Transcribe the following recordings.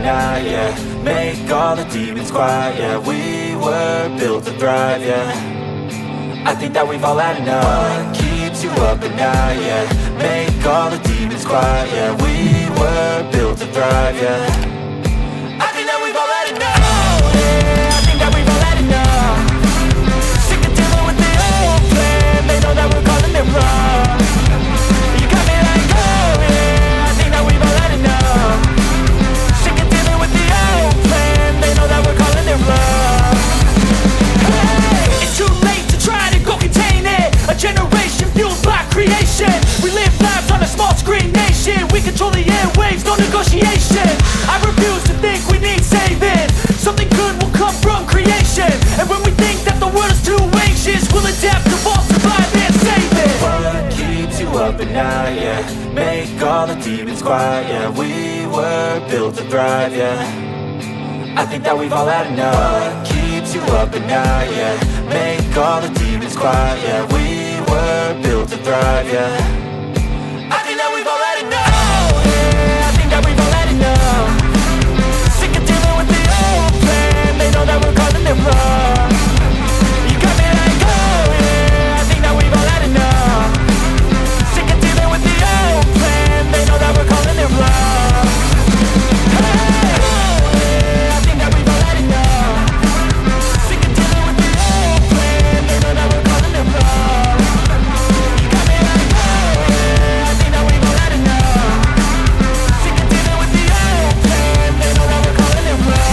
night, yeah. Make all the demons quiet, yeah. We were built to thrive, yeah. I think that we've all had enough. What keeps you up at night, yeah? Make all the demons quiet, yeah. We were built to thrive, yeah. I think that we've all had enough. Yeah, I think that we've all had enough. Sick of dealing with the old plan. They know that we're calling it wrong. You got me like, oh yeah, I think that we've all had enough. Sick of dealing with the old plan. They know that we're calling it wrong. Hey, it's too late to try to go contain it. A generation fueled by creation. We live lives on a small screen nation. We control the airwaves, no negotiation. I refuse to think we need saving. Something good will come from creation. And when we think that the world is too anxious, we'll adapt, evolve, survive, and save it. What keeps you up at night, yeah? Make all the demons quiet, yeah. We were built to thrive, yeah. I think that we've all had enough. What keeps you up at night, yeah? Make all the demons quiet, yeah. We were built to thrive, yeah. I think that we've all had enough. Yeah, I think that we've all had enough. Sick of dealing with the old plan. They know that we're calling it wrong. You got me like, oh yeah, I think that we've all had enough. Sick of dealing with the old plan. They know that we're calling it wrong. Hey, yeah, I think that we've all had enough. Sick of dealing with the old plan. They know that we're calling it wrong. You got me like, oh yeah, I think that we've all had enough. Sick of dealing with the old plan. They know that we're calling it wrong.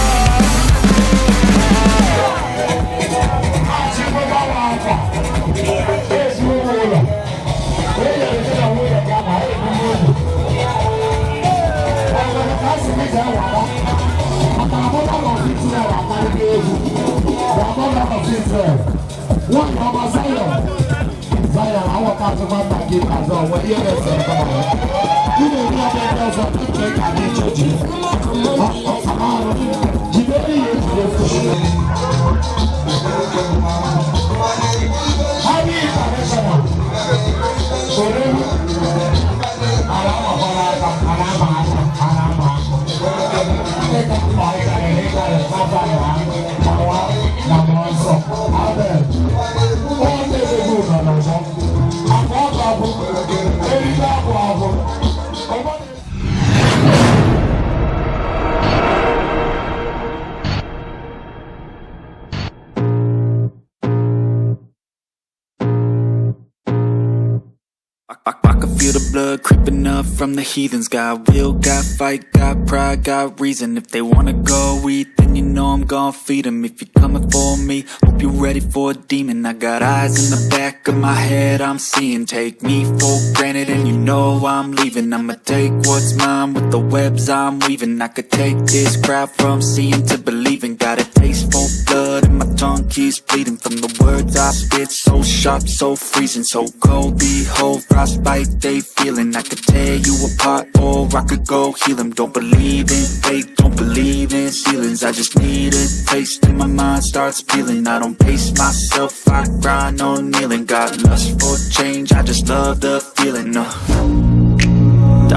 Àti gbogbo àwọn àgbà ezinụlọ ụlọ e nyere gị na nwunye gị ama ebumnobi enwere ka a sị gị jee waba maka na mother of Israel akarịghị egwu. The mother of Israel, nwanyị ọma Zion, Zion aghọtatụkwa nna gị azọ onwe ihe na-ese ebe ahụ ị na-eri ọbịa ebe ọzọ nke ka na-eche ji jide ihe ejide. Happy International. Orelu. Ara amakwara aka, ara ama aka, ara ama aka. Ịka mba ịkarịrị ịkarị n'afọ a na nwa na mmụọ nsọ. Amen. Onye na-egbu nọ n'ọzọ. Afọ ọkụ abụ, eriri abụ abụ. Ọgbọ. I can feel the blood creeping up from the heathens. Got will, got fight, got pride, got reason. If they wanna go eat, then you know I'm gon' feed 'em. If you're coming for me, hope you're ready for a demon. I got eyes in the back of my head, I'm seeing. Take me for granted and you know I'm leaving. I'ma take what's mine with the webs I'm weaving. I could take this crowd from seeing to believing. Got a taste for blood and my tongue keeps bleeding from the words I spit, so sharp, so freezing, so cold. Behold, frostbite they feeling. I could tear you apart or I could go heal 'em. Don't believe in fate, don't believe in ceilings. I just need a taste and my mind starts peeling. I don't pace myself, I grind on kneeling. Got lust for change, I just love the feeling.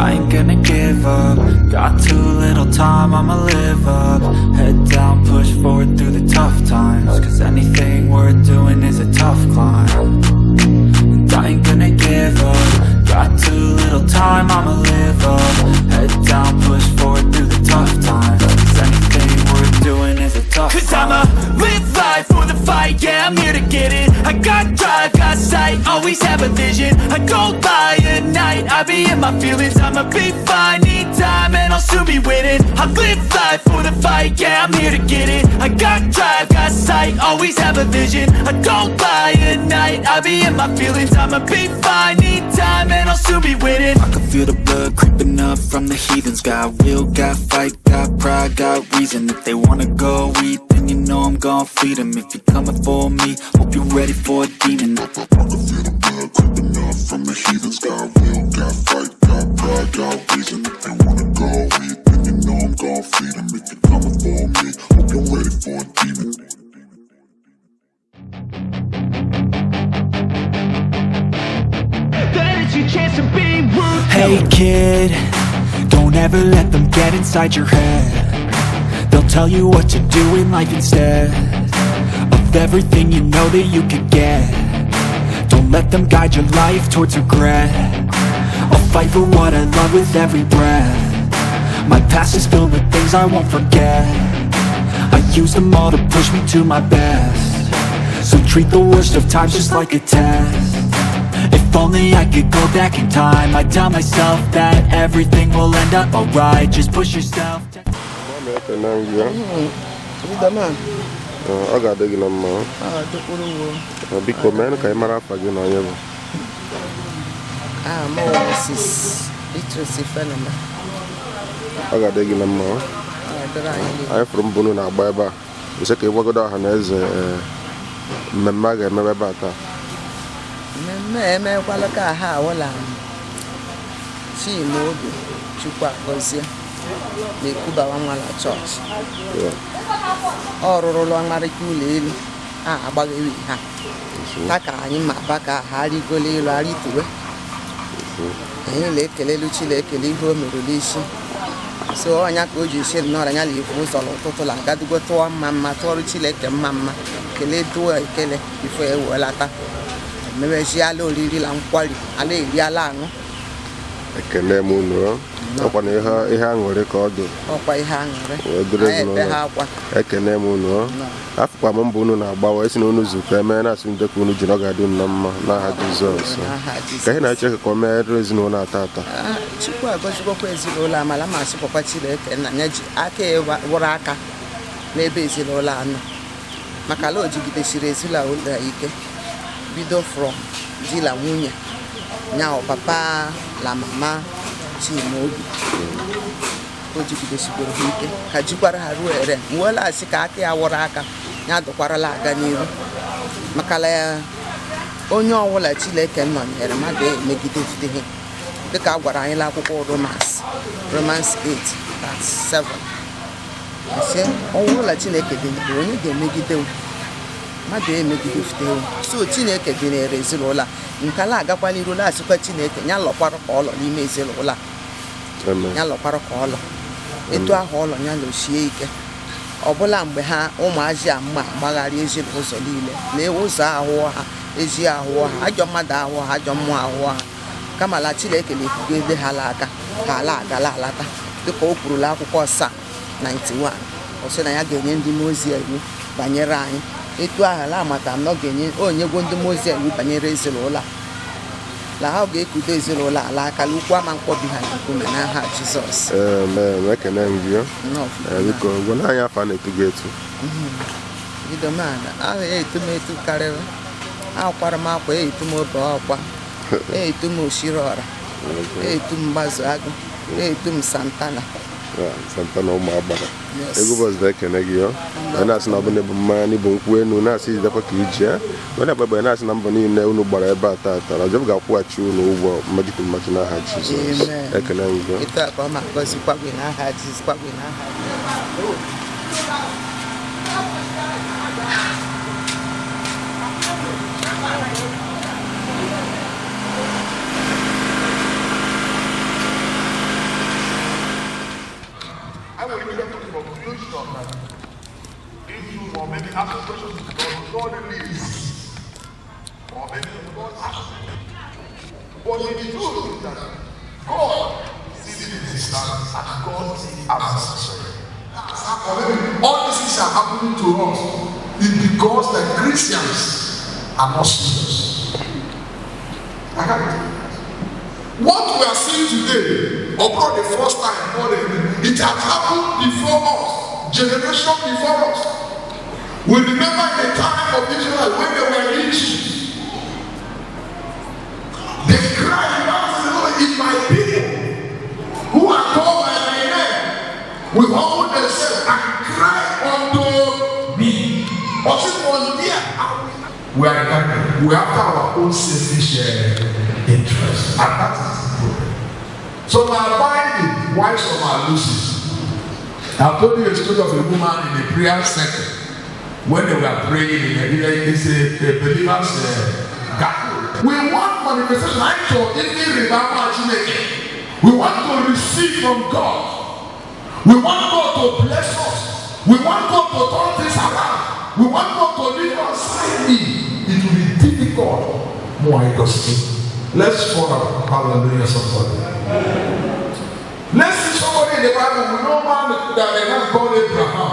I ain't gonna give up. Got too little time, I'ma live up. Head down, push forward through the tough times, 'cause anything worth doing is a tough climb. And I ain't gonna give up. Got too little time, I'ma live up. Head down, push forward through the tough times, 'cause anything worth doing is a tough 'Cause climb. I'ma live life for the fight, yeah, I'm here to get it. I got drive, got sight, always have a vision. I don't lie at night, I be in my feelings. I'ma be fine, need time, and I'll soon be winning. I live life for the fight, yeah, I'm here to get it. I got drive, got sight, always have a vision. I don't lie at night, I be in my feelings. I'ma be fine, need time, and I'll soon be winning. I can feel the blood creeping up from the heathens. Got will, got fight, got pride, got reason. If they wanna go eat, then you know I'm gon' feed 'em. If you're coming for me, hope you're ready for a demon. I can feel the blood creeping up from the heathens. Got will, got fight, got pride, got reason. If they wanna go eat, then you know I'm gon' feed 'em. If you're coming for me, hope you're ready for a demon. Then it's your chance to be rude. Hey kid, don't ever let them get inside your head. They'll tell you what to do in life instead of everything you know that you could get. Don't let them guide your life towards regret. I'll fight for what I love with every breath. My past is filled with things I won't forget. I use them all to push me to my best. So treat the worst of times just like a test. If only I could go back in time, I'd tell myself that everything will end up alright. Just push yourself. Mama, ekene m gị. Bidoman, Ọ ga-adị gị na mma. ọ dịkwuru wo. Biko mee ka ị mara afa gị na onye bụ. Ah, mụ Mrs. Beatrice Ifenema. Ọ ga-adị gị na mma. Ọ dịrị anyị niile. Anyị fụrụ mbụ unu na-agba ebe a ise ka ị gwagodo ọha na eze mmemme a ga-emebe ebe a taa. Mmemme a emekwala ka ha awụla Chimaobi Chukwu agọzie na-ekubawa nwa na chọọchị. Ọ rụrụla ọmarịcha ụlọ elu a agbaghewi ha. Ta ka anyị ma aba ka ha rigolo elu arịtuwe. Anyị na-ekelelu Chineke ihe o merụrụ isi. So ọnya ka o ji esi nnọọ anya na ifu ụzọ n'ụtụtụ la agadugo tụọ mma mma, tụọrụ Chineke mma mma, kelee tụọ ekele ifo ewelata emeweziala oriri la nkwari ala eri ala aṅụ. Ekene m unu. Ọkwa na ihe aṅụrị ka ọ dị. Ọkwa ihe aṅụrị. Wee dịrị Anyị ebe ezinụlọ. ha akwa. Ekene m unu. Afụkwa m mbụ unu na-agba wee sị na unu zukọ eme na-asị m dịka unu ji na ọ ga-adị unu na mma n'aha Jizọs. N'aha Jizọs. Ka ihe na-eche ka o meere ezinụlọ ata ata. Ah, Chukwu agọzikwakwa ezinụlọ amala ma sịkwakwa Chineke nna ya ji aka wụrụ aka n'ebe ezinụlọ anọ maka ala o jigidesiri ezinụlọ ike bido from di la nwunye nya ọ papa la mama Chimaobi o jigidesikwara ha ike ka jikwara ha ruo ere mgbe asị ka aka ya wụrụ aka ya dụkwarala aga n'iru maka la onye ọbụla Chineke nọnyere mmadụ emegide ha dịka a gwara anyị n'akwụkwọ Romans 8:7 ise ọbụla Chineke dịnyere onye ga-emegide mmadụ emegide ewu. So Chineke dịnyere ezinụlọ a nke ala agakwa n'iru na-asịkwa Chineke ya lọkwara ka ọ lọ n'ime ezinụlọ a. Amen. Ya lọkwara ka ọ lọ etu ahụ ọ lọ ya lọsie ike ọbụla mgbe ha ụmụazị a mma agbagharị ezinụzọ niile na ụzọ ahụọ ha ezi ahụọ ha ajọ mmadụ ahụọ ha ajọ mmụọ ahụọ ha kama la Chineke na-ekwugide ha la aka ha ala agala alata dịka o kwurula akwụkwọ Psalm 91 ọ sị na ya ga-enye ndị mmụọ ozi iwu banyere anyị etu ahụ la amata na ọ ga-enye onyegwo ndị mmụọ ozi iwu banyere ezinụlọ a la ha ga-ekudo ezinụlọ ala aka la ukwu ama mkpọbi ha na nkume n'aha Jizọs. Amen. Ekene m gị. Nnọọ. Biko gwa anyị afa na-etu gị etu. Bidoman ahụ etu m etu karịrị akwara m akwa etu m obe ọkwa etu m oshiri ọra etu m mgbazụ agụ etu m Santana. Santana ụmụ agbara. Yes. Egwu bọs na-ekene gị. Anyị na-asị na ọ bụ na ịbụ mmanya na ịbụ nkwụ enu na-asị jidekwa ka iji ya wee na-agba na-asị na mbọ niile unu gbara ebe a taata na Jehova ga-akwụghachi unu ụgwọ mmaji kwuru mmaji n'aha Jizọs. Amen. Ekene m gị. Etu a ka ọ ma gọzikwa gị n'aha Jizọs kwa gị n'aha Jizọs. I will get to the conclusion that if you or maybe ask questions because God release, or maybe God asks. But the truth is that God sees the distance and God answers prayer. Or maybe all these things are happening to us is because the Christians are not serious. I can't tell you. What we are seeing today, or probably the first time, it has happened before us, generation before us. We remember in the time of Israel when they were rich, they cried out, "If my people who are called by my name will humble themselves and cry unto me." We are we after our own selfish interest, and that is the problem. Some are buying it, while some are losing. I've told you a story of a woman in a prayer center when they were praying in a believer's gathering. We want manifestation. We want to receive from God. We want God to bless us. We want God to turn things around. We want God to lead us slightly. It will be difficult. More Let's follow. Hallelujah, somebody. Let's see somebody in the Bible. We know man that a man called Abraham.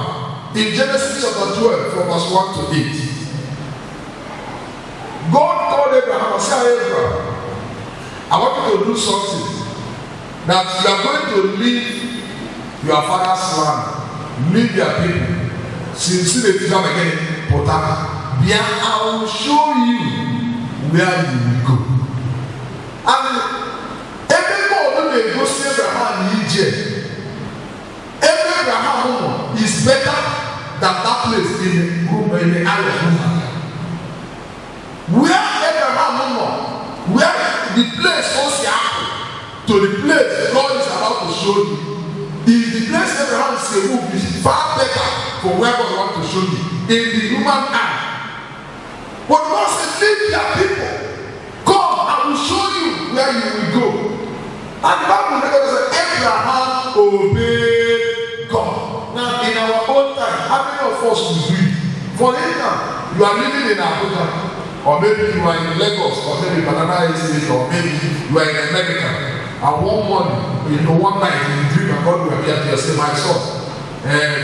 In Genesis chapter 12, from verse 1 to 8. God called Abraham and said, Abraham, I want you to do something. That you are going to leave your father's land, leave your people. Since the teacher again, Pota, I will show you where you will go. And every God na-egosi Abraham ije, ebe Abraham nọ is better than that place in the eye of human. Where Abraham nọ, where the place o si apụ to the place God is about to show you, is the place Abraham si move is far better for where God want to show you in the human eye. But God said, leave your people. Come, I will show you where you will go. And the Bible says Abraham obeyed God. Now, in our own time, how many of us will do it? For instance, you are living in Abuja, or maybe you are in Lagos, or maybe Banana Estate, or maybe you are in America. And one morning, one night, you dream and God will appear to you and say, my son,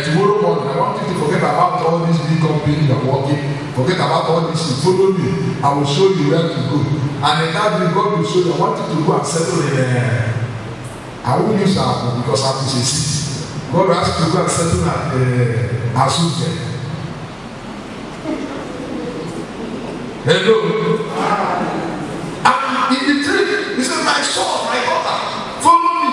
tomorrow morning, I want you to forget about all this big company you are working, forget about all this, you follow me, I will show you where to go. And in that dream, God will show you, I want you to go and settle in, I won't use Abu because Abu is a city. God will ask you to go and settle at Asunje. Hello. And in the dream, he said, my son, my daughter, follow me.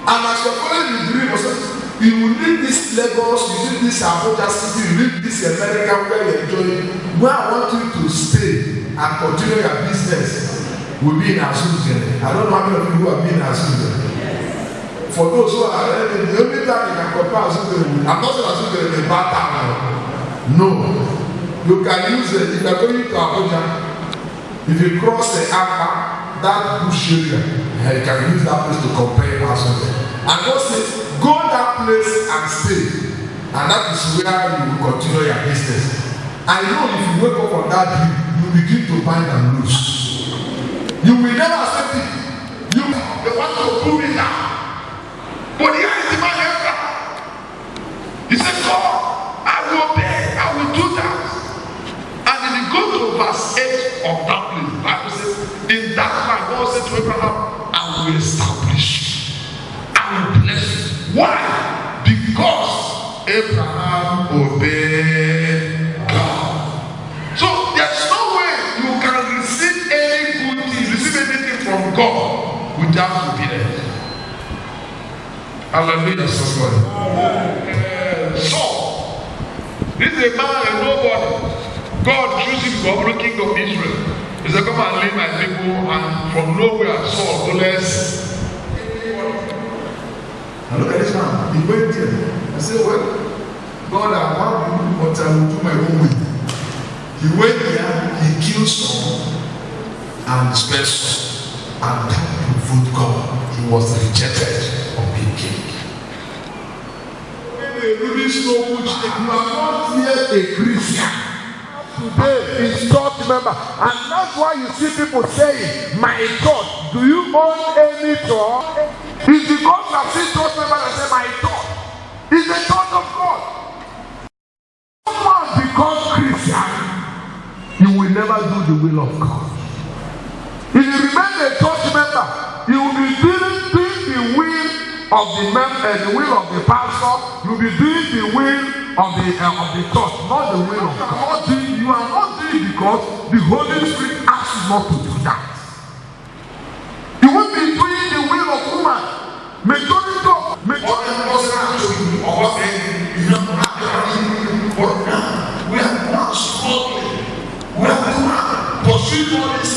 And as you're following the dream, he said, you will leave this Lagos, you leave this Abuja city, you leave this America where you're enjoying. Where I want you to stay and continue your business will be in Asunje. I don't know how many of you who have been in Asunje. For those who are, the only time you can compare Asunje with, I'm not saying Asunje is a bad town. No. You can use it if you are going to Abuja. If you cross the Amba, that bush area, you can use that place to compare Asunje. And God says, go that place and stay. And that is where you will continue your business. I know if you wake up on that dream, you begin to bind and loose. You will never accept it. They want to pull me down. But here is the man Abraham. He said, God, I will obey. I will do that. And if you go to verse 8 of that place, the Bible says, in that time, God said to Abraham, I will establish you. I will bless you. Why? Because Abraham obeyed God. So there's no way you can receive any good thing, receive anything from God without obedience. Hallelujah, somebody. So, this is a man and nobody. God chose him to be king of Israel. He said, come and lead my people, and from nowhere, Saul, bless. And look at this man. He went there and said, well, God, I want you, but I will do my own way. He went there, he killed Saul and spared Saul. And that provoked God. He was rejected of being king. You are not yet a Christian. Today is church member, and that's why you see people saying, my God, do you own any church? It's because you have seen church members and say, my God. It's the church of God. Someone becomes Christian, you will never do the will of God. If you remain a church member, you will be doing the will of the member, the will of the pastor. You will be doing the will of the church, not the will of God. You are not doing because the Holy Spirit asks you not to do that. You won't be doing the will of woman. Majority of we are not struggling. We are not pursuing all this.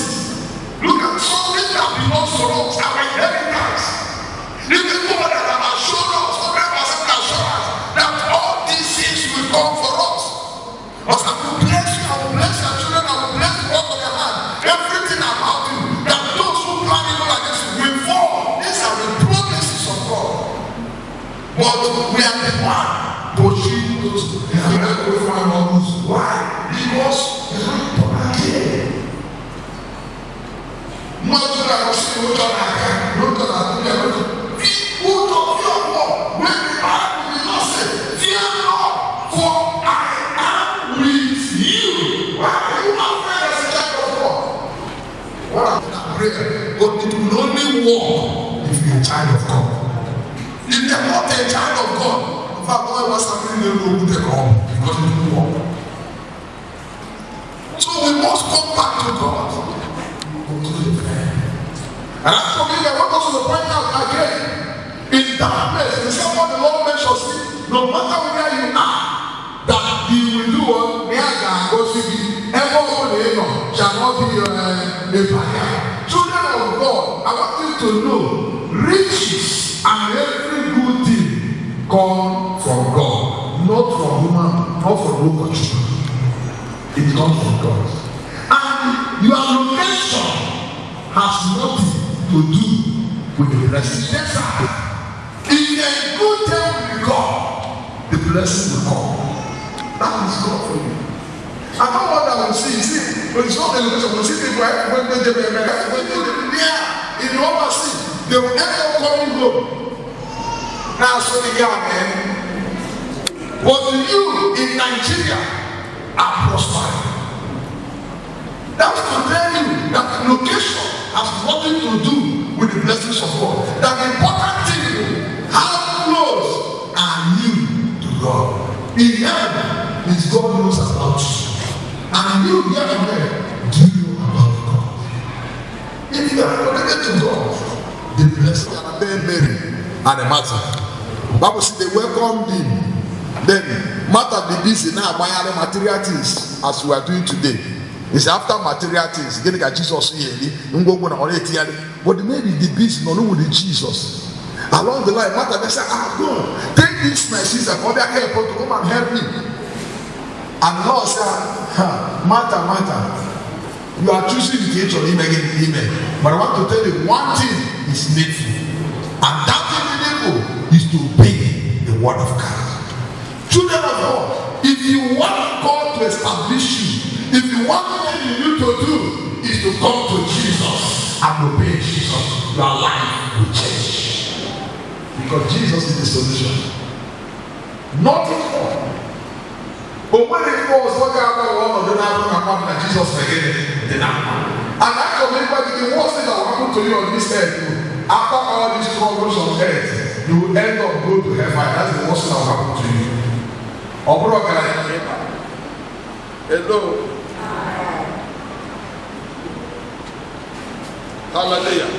Look at something that belongs to us, our inheritance. Even God that have assured us, 100% assurance, that all these things will come for us. Us, I will bless you, I will bless your children, I will bless the work of your hand. Everything about you, that those who plan evil against you will fall. These are the promises of God. But we are the one pushing Jesus. Why? Because you're not born again. Mmadụ na-akwụsị ụjọ n'aka, n'ụjọ na-atụ ya n'ụjọ. Ụjọ fear of when the Bible did not say, fear not, for I am with you. Why are you afraid as a child of God? What I'm prayer, but it will only work if you're a child of God. If you're not a child of God, in fact, all was happening in the world because it will work. So we must come back to God. And as for me, I want us to point out again, in that place, in someone the Lord mentions, no matter where you are, that he will do what shall not be a barrier. Children of God, I want you to know, riches and every good thing come from God, not from human, not from local children. It comes from God. And your location has nothing to do with the blessing. Yes, sir. If you are in good terms with God, the blessing will come. That is God for you. I don't want that we see. You see, when it's not the location, we see people when they there in the overseas, they will end up coming home. Now, so the guy, man. But you in Nigeria are prospering. That's to tell you that location has nothing to do with the blessings of God. That the important thing is, how close are you to God? In heaven, is God knows about you. And you here on earth, do you know about God? If you are connected to God, the blessing of Mary and Martha. Bible says they welcomed him. Then Martha be busy now buying material things as we are doing today. It's after material things. Gịnị ka Jesus yeri ngwongwo na ọrịa etigharị. But maybe the busy nọ with Jesus. Along the line, Martha they say, ah, God, take this my sister, come back here to come and help me. And Lord said, Martha, Martha, you are choosing the age of email. But I want to tell you one thing is needful. And that thing needful is to obey the word of God. Children of God, if you want God to establish you, if you want what you need to do is to come to Jesus and obey Jesus, your life will change. Because Jesus is the solution. Nothing more. But when it falls, what God will do Jesus again, the and actually, the worst thing that will happen to you on this earth, after all these struggles on earth, you will end up going to hellfire. That's the worst thing that will happen to you. Hello. Hallelujah.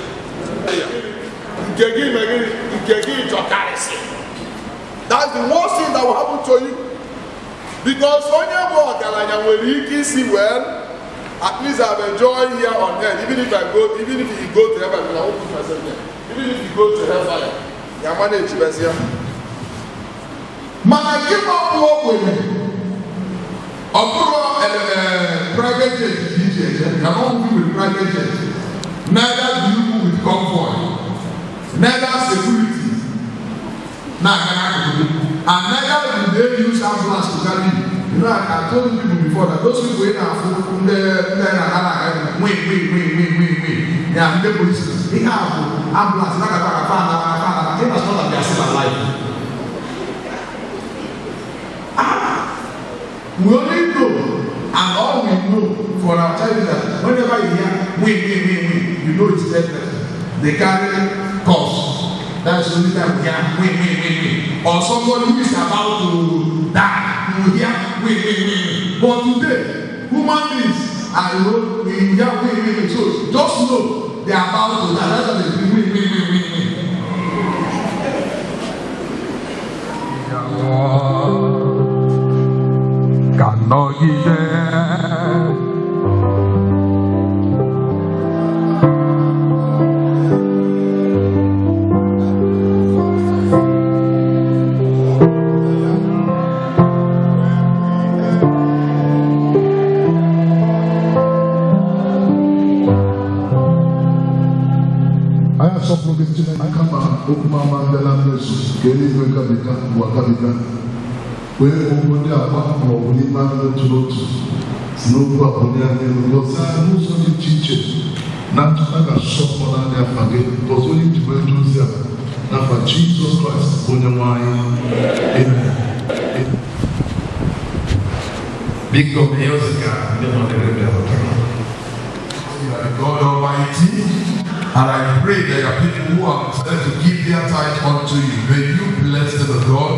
That's the worst thing that will happen to you. Because onye bụ ọgaranya nwere ike isi well, at least I've enjoyed here on earth. Even if I go, even if you go to heaven, I won't put myself there. Even if you go to hellfire, ya manage ya. Mana gị ma bụ ogbenye, ọ bụrụ private jet ka iji eje, you are not moving with private jet. Neither do you move with convoy, neither security na-aga n'akụkụ gị, and neither do they use ambulance to carry you. You know, I told you people before that those people in our wait, wait, wait, wait, wait, wait. Yeah, the police, they have ambulance, they must not have they are still alive. We only know, and all we know for our child is that whenever you hear wait, wait, wait, wait, you know it's dead person. They carry corpse. That's the only time we hear wait, wait, wait, wait. Or somebody who is about to die, you will hear wait, wait, wait, wait. But today, human beings are, you know, we hear wait, wait, wait. So just know they are about to die. That's why they do wait, wait, wait, wait, wait. Kanọgide Anyị asọpụrụ gị Chineke kama okwu m ama abịala mmezu ka eluigwe gabiga ụwa gabiga. Wee okwu ndị agba mgbọrọgwụ n'ime anyị n'otu n'otu si n'okwu a bụ anyị elu gọzie anyị n'ụzọ dị iche iche na nchọta ga-asọpụ naanị afa gị gọzie onye ji wee dozie a n'afa Jizọs Kraịst bụ onye nwe anyị. Amen. Biko mee ozi ka ndị nọ n'ebe bịarutara. You are the God Almighty, and I pray that your people who are decided to give their tithe unto you, may you bless them, O God.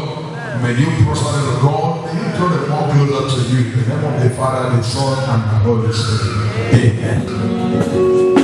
May you prosper them, O God. May you draw them more closer to you. In the name of the Father, the Son, and the Holy Spirit. Amen.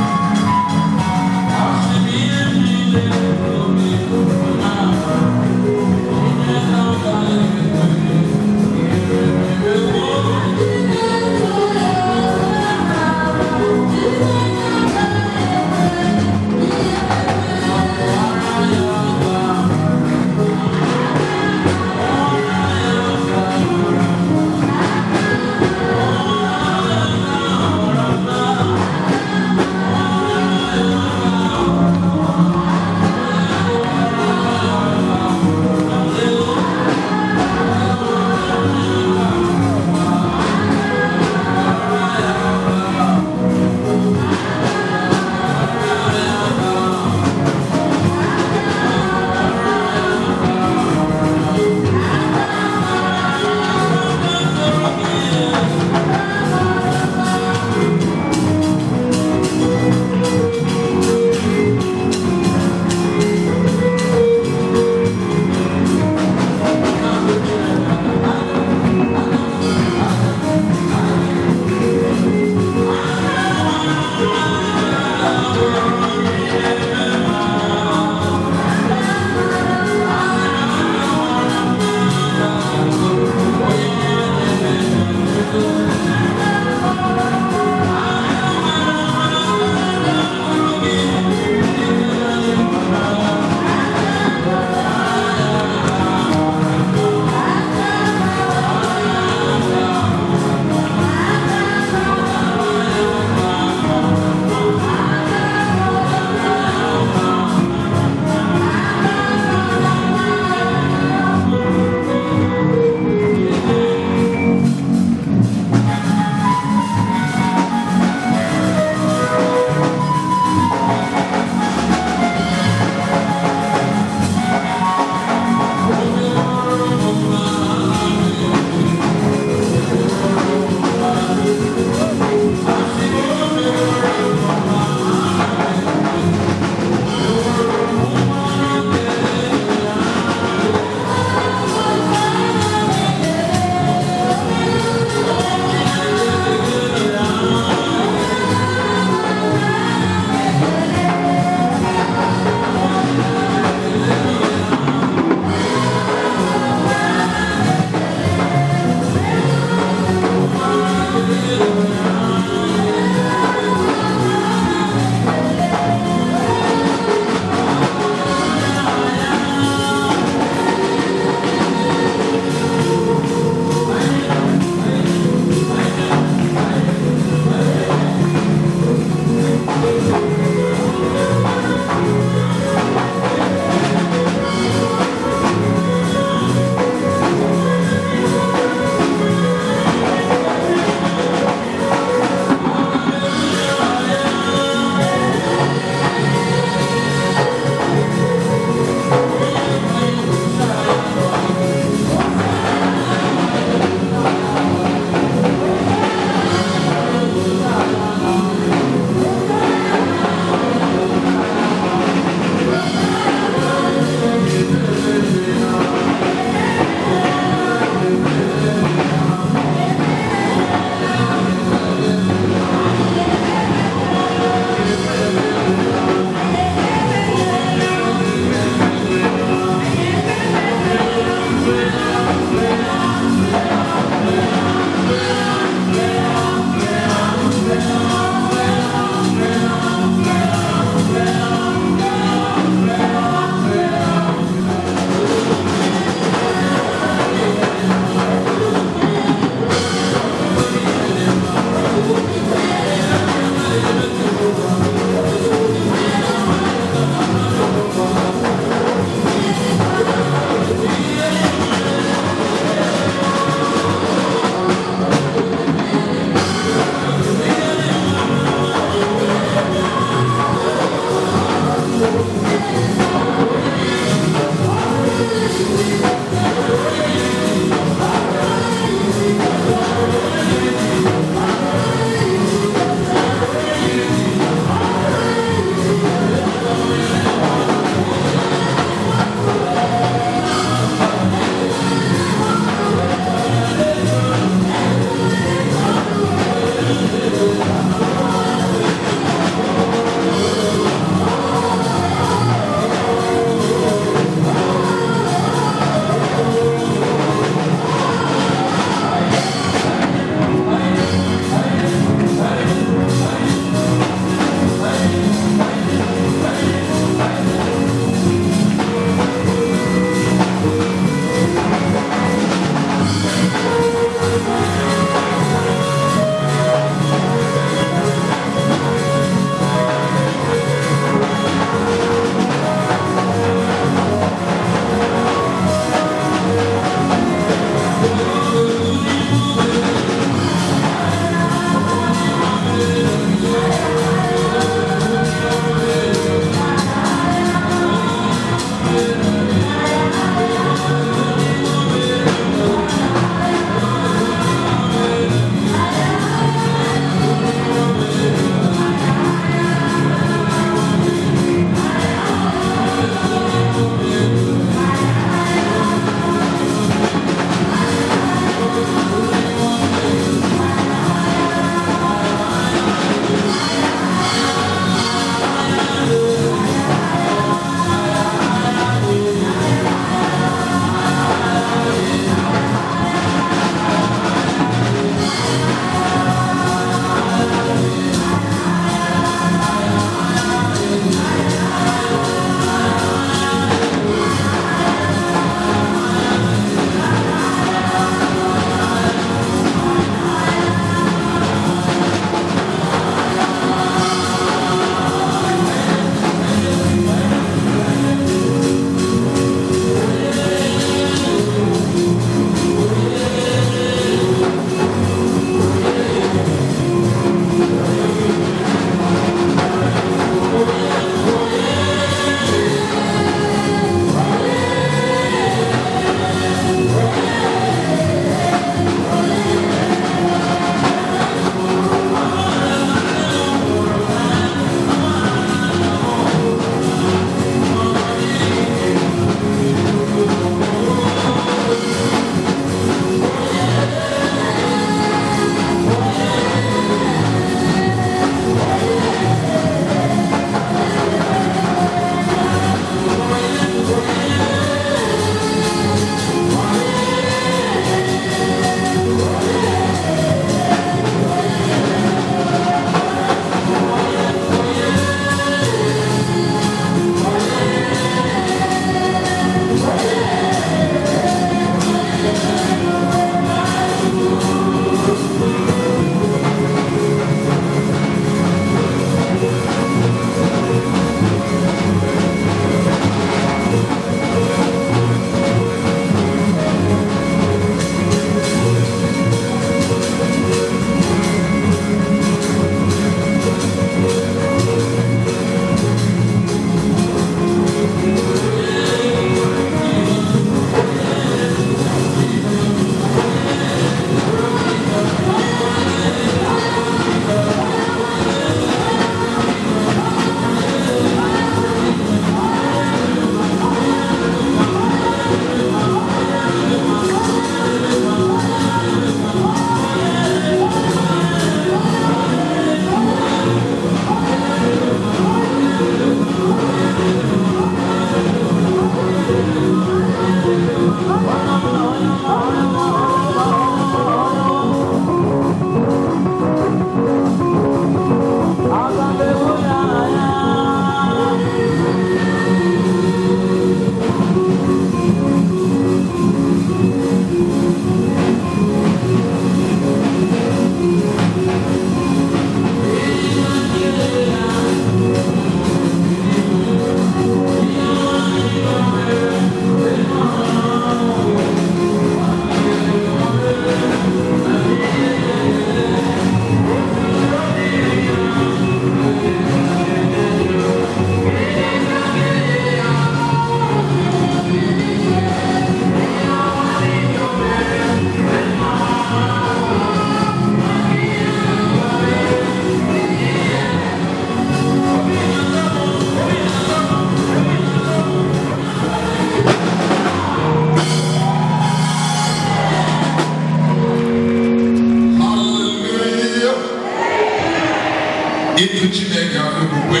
Ịtụ Chineke afọ okwukwe.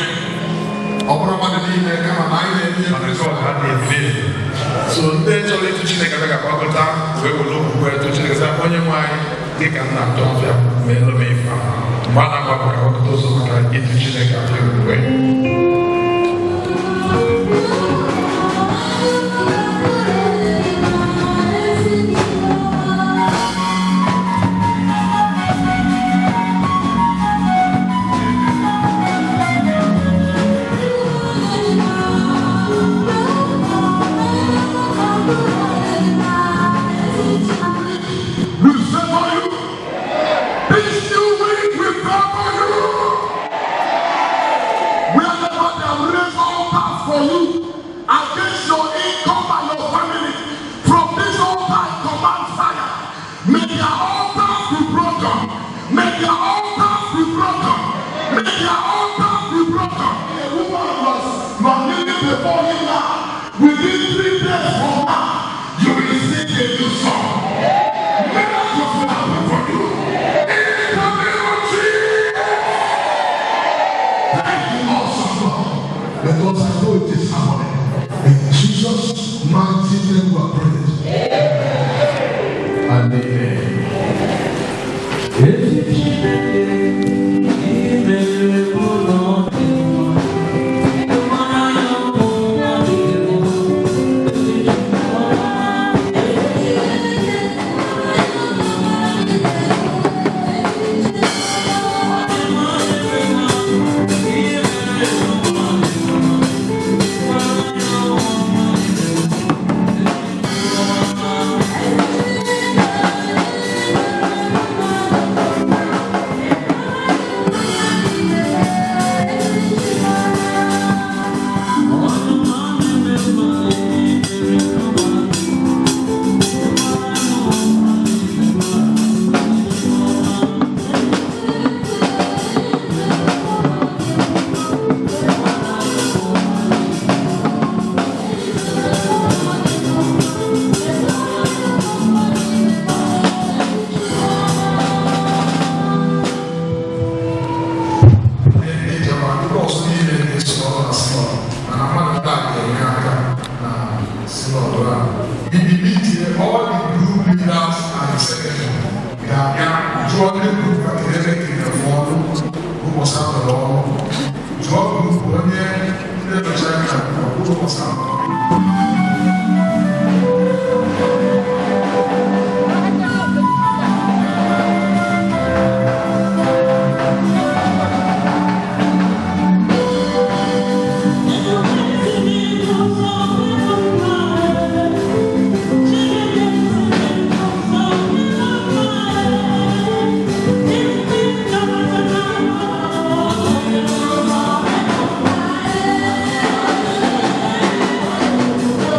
Ọ bụrụ mmadụ niile kama na anyị na-enye Maka ha na-efe. So ndị chọrọ ịtụ Chineke abịa ga-agbakọta wee were okwukwe tụ Chineke sị onye nwe anyị dịka nna atụ afịa ma elu m ife a. Mgbe a na-agbakọ ka agbakọta ụzọ maka ịtụ Chineke afịa okwukwe. Will favor you. This new week will favor you. Wherever they have raised altars for you against your income and your family, from this altar I command fire. May their altars be broken. May their altars be broken. May their altars be broken. A woman was not kneeling before him now. Within 3 days from now, you will sing a new song. Miracles will happen for you. In the name of Jesus. Thank you, awesome God. Because I know it is happening. In Jesus' mighty name we are praying. And amen. Ezi Chineke, i mere ụlọ dị mma, ịmara ya ụwa dị mma, ezi Chineke. Njem a ndị ọzọ niile na-eso ọrụ na synod mana mmadụ ndị a ga-enye aka na synod a ibibi tie. All the group leaders and the secretary ga-abịa jụọ ndị group ka kedu ebe kenyere ọrụ ụbọchị a tọrọ ọrụ, jụọ group onye ndị nọchi anya na group ụbọchị a tọrọ. Thank you.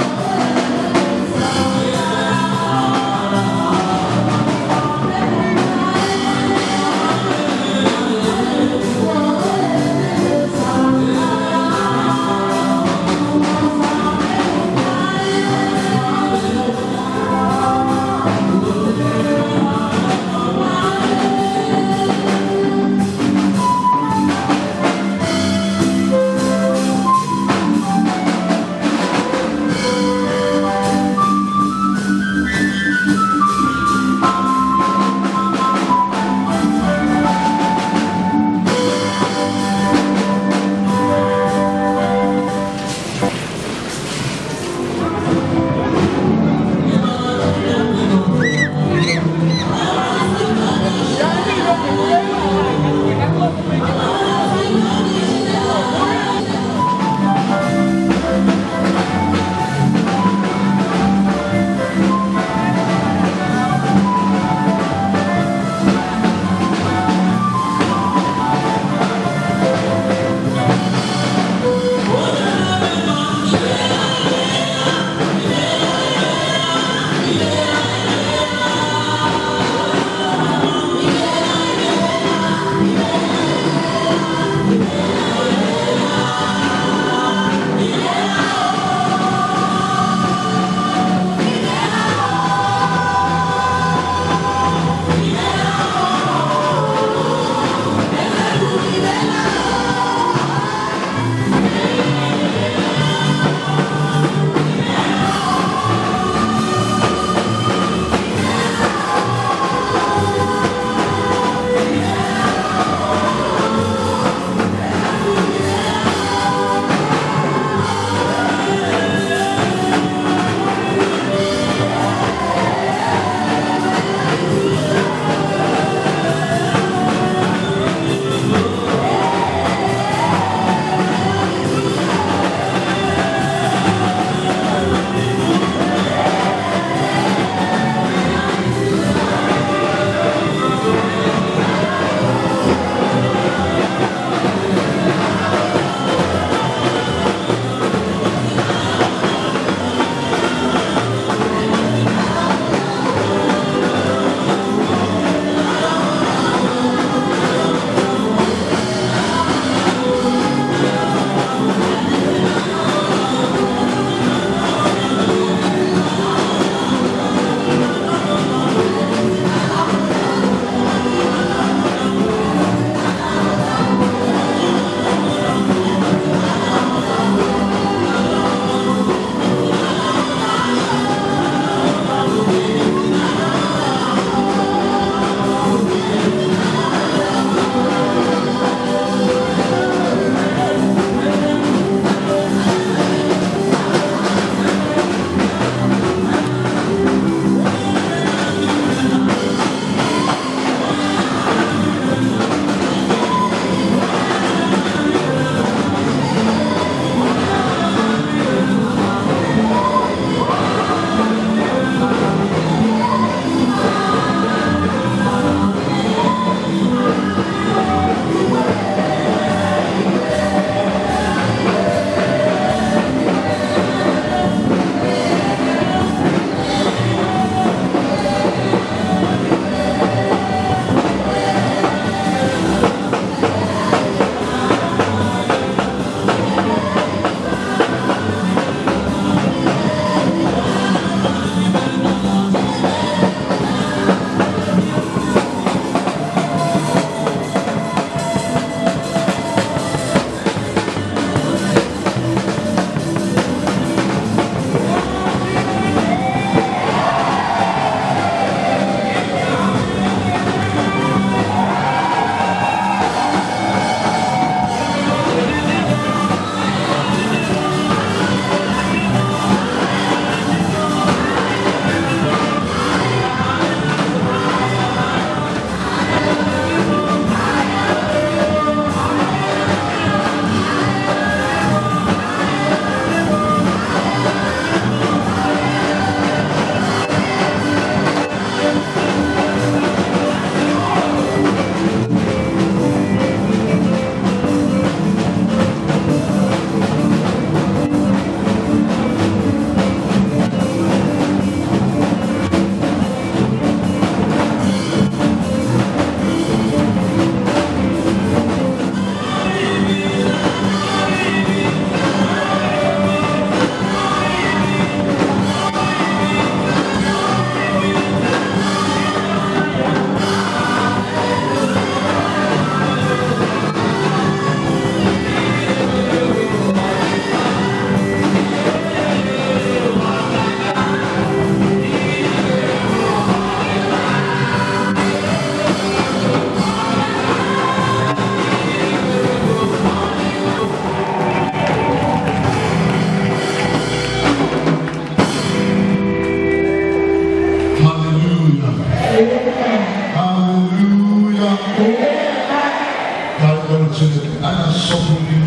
Ka anyị kpere Chineke, anyị na-asọpụrụ gị,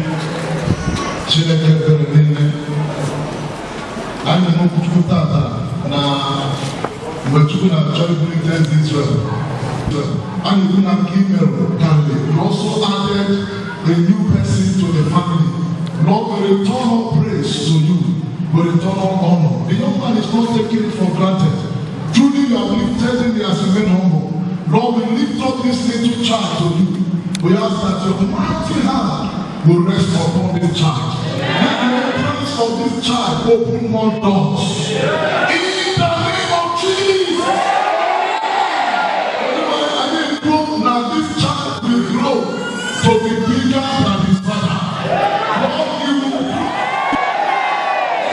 Chineke ebere niile. Anyị na Chukwu tata na mgbe Chukwu na-achọ ibulite eze Israel. Anyị ekwu na nke i mere karịrị. You also added a new person to the family. Lord, we return all praise to you. We return all honor. The young man is not taking it for granted. Truly, you have lifted him, he has remained humble. Lord, we lift up this little child to you. We ask that your mighty hand will rest upon this child. Let the entrance of this child open more doors. In the name of Jesus. Now this child will grow to be bigger than his father. Lord, you will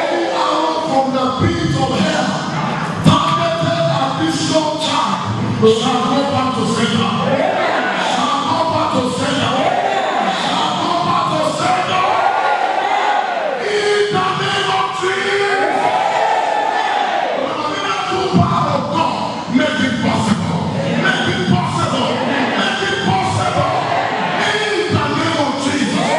any arrow from the pit of hell targeted at this young child shall go back to sender. Shall go back to sender. Shall go back to sender. In the name of Jesus. The miracle power of God, make it possible. Make it possible. Make it possible. In the name of Jesus.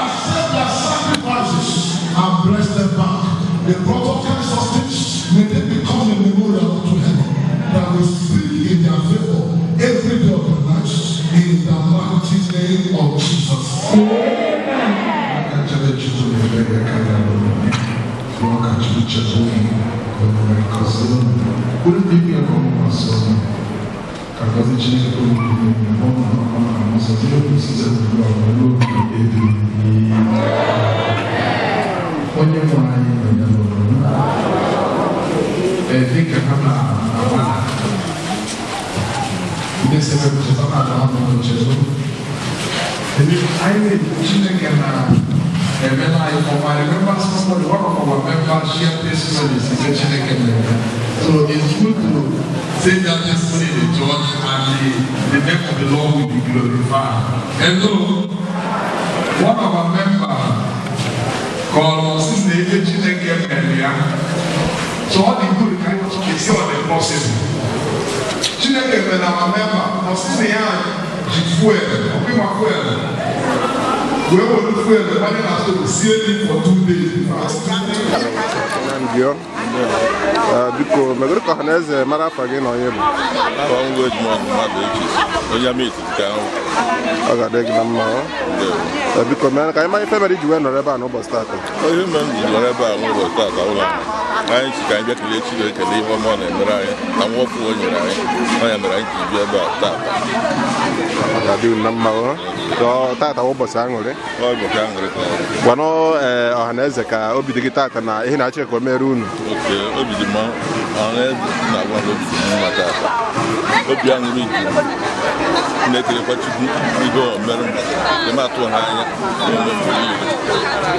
Accept their sacrifices and bless them back. They brought all kinds of things. May they become a memorial to heaven that will speak in their favor every day of their lives. In the mighty name of Jesus. Aka nchebe Chukwu na-ebe ya karịa n'ụlọ. Rụọ ka Chukwu chebe unu, ka o nwere ngọzi unu. Bụrụ ndị bi ebe ọmụma sọ unu. Ka ngọzi Chineke unu dị n'ime ọnụ ọma na nsọ site n'osisi ugbu a ma ruo oge ebighị ebi. Onye nwe anyị nọ ya n'ụlọ. Ee, dịka ha na-agbada ndị sere cheta na ala ọnụ chezo. Anyị Chineke na-emela anyị ọma. I remember somebody, one of our members shared testimonies nke Chineke na-eme. So it's good to say that testimony in the church and the name of the Lord will be glorified. And so, one of our members kọrọ sị na ebe Chineke mere ya. So ọ dị good ka anyị esi ọ dị possible. Chineke mere our member, ọ sị na ya ji fuel, ọkwa fuel, wee were fuel gbanye na stove sie nri for 2 days before. Nnamdi, biko megoro ka ọha na eze mara afa gị na onye bụ. Afọ ngwa Edmond mmadụ echi onye ama etiti ka ahụ. Ọ ga-adị gị na mma ọ. Biko mee ka anyị mara ife mere iji wee nọrọ ebe a n'ụbọchị taata. Ihe mere m ji nọrọ ebe a n'ụbọchị taata ụlọ anyị si ka anyị bịa kelee Chineke na ihe ọma ọ na-emere anyị na mwọpụ o nyere anyị. Ọ ya mere anyị ji bịa ebe a taata. Ọ ga-adị unu na mma ọ. Ọ taata bụ ụbọchị aṅụrị. Ọ ụbọchị aṅụrị ka ọ bụ. Gwanụ ọha na eze ka obi dị gị taata na ihe na-achọ ka o mere unu. Oke obi dị mma. Ọha na eze na-agwa na obi dị m mma taata, obi aṅụrị ji m na-ekelekwa Chukwu ihe o mere m nke m atụ ha anya na-eme mgbe niile.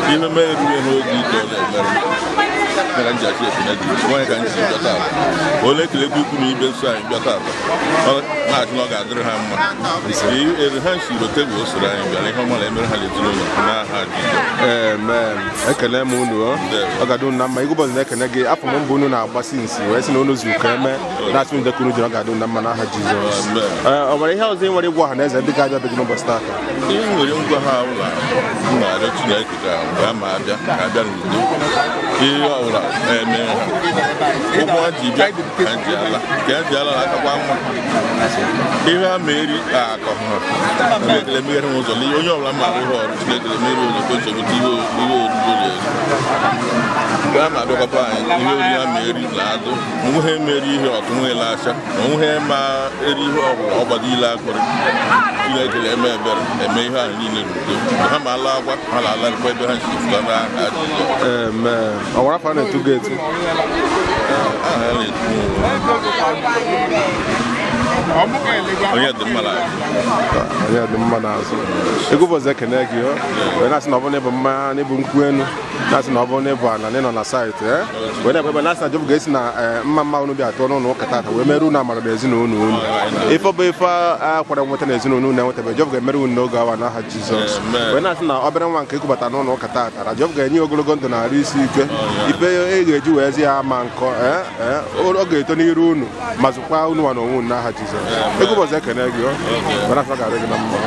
Ihe mere erughị ha oge ike ọ na-emere m mere m ji achị ekene dị nwaanyị ka m si bịa taata. Onye ekelekwa ikwu na ibe nsọ anyị bịa taata, ọ na-achị na ọ ga-adịrị ha mma. Eri ha si rote bụ o soro anyị bịara ihe ọma na-emere ha n'ezinụlọ n'aha Jizọs. Amen. Ekele m unu ọ. Ọ ga-adị unu na mma. Igwe ụbọchị na-ekene gị afọ m mbụ unu na-agbasi nsi wee sị na unu zuru ka eme na-asị unu dịka unu jiri. Ọ ga-adị unu na mma n'aha Jizọs. Amen. Ọ nwere ihe ọzọ ị nwere ịgwa ọha na eze ndị ga-abịa be gị n'ụbọchị taata? Ihe m nwere ngwa ha ụlọ m na-arịọ Chineke ka mgbe a ma abịa ka abịa n'udo, ihe ọbụla eme ha ụkwụ ha ji bịa ka ha ji ala ka ha ji ala na-akakwa mma ihe ha ma eri akọ ha. Chineke emeghere ha ụzọ n'ihe onye ọbụla maara ihe ọrụ. Chineke emeghere ụzọ ka o chebute ihe ihe oriri eri mgbe a ma abịakwapa anyị ihe oriri ha ma eri na adụ onweghị emeri ihe ọtụ nweghị acha onweghị ma eri ihe ọbụla ọgbado ile akpịrị. Chineke na-eme ebere eme ihe ahụ niile n'udo. Mgbe ha ma ala akwa ha na-alarịkwa ebe ha si fụta n'aha Jizọs. Amen. Ọ nwere afọ a na-etu gị etu? Aha ya na-etu onye dị mma n'azụ. Onye dị mma n'azụ. Egwu ụbọchị ekene gị ọ wee na-asị na ọ bụrụ na ịbụ mmanya na ịbụ nkwụ enu, na-asị na ọ bụrụ na ịbụ ala na ịnọ na site wee na-ekpe ekpe na-asị na Jehova ga-esi na mma mma unu bịa tụọ n'ụlọ ụka taata wee mere unu amara na ezinụlọ unu. Ife bụ ife a kwara nweta na ezinụlọ unu enwetabe, Jehova ga-emere unu n'oge awa n'aha Jizọs. Amen. Wee na-asị na obere nwa nke ekubata n'ụlọ ụka taata na Jehova ga-enye ya ogologo ndụ na arụ isi ike, ife e ga-eji wee zi ya ama nkọ ee ee ọ ga-eto n'iru unu ma zụkwa unu nwa na onwe unu n'aha Jizọs. Jizọs. Egwu ụbọchị ekene gị, ọ mana afọ ga-adị gị na mma.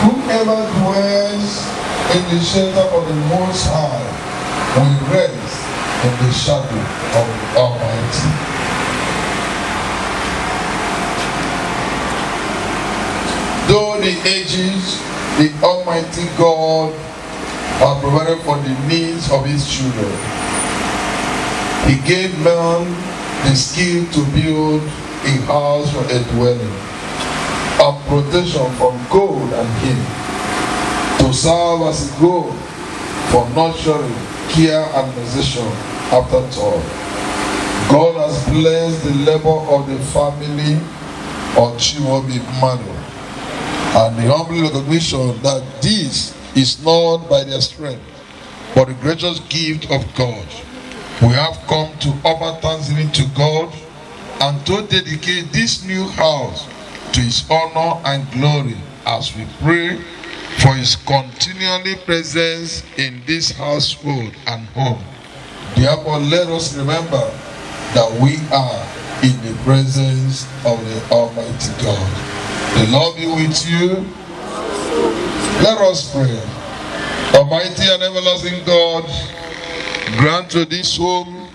Whoever dwells in the shelter of the Most High will rest in the shadow of the Almighty. Though the ages, the Almighty God has provided for the needs of His children. He gave man the skill to build a house for a dwelling, and protection from cold and heat, to serve as a goal for nurturing, care, and possession after all. God has blessed the labor of the family on Chimaobi Madu, and the humble recognition that this is not by their strength, but the gracious gift of God. We have come to offer thanksgiving to God and to dedicate this new house to His honor and glory as we pray for His continually presence in this household and home. Therefore, let us remember that we are in the presence of the Almighty God. The Lord be with you. Let us pray. Almighty and everlasting God, grant to this home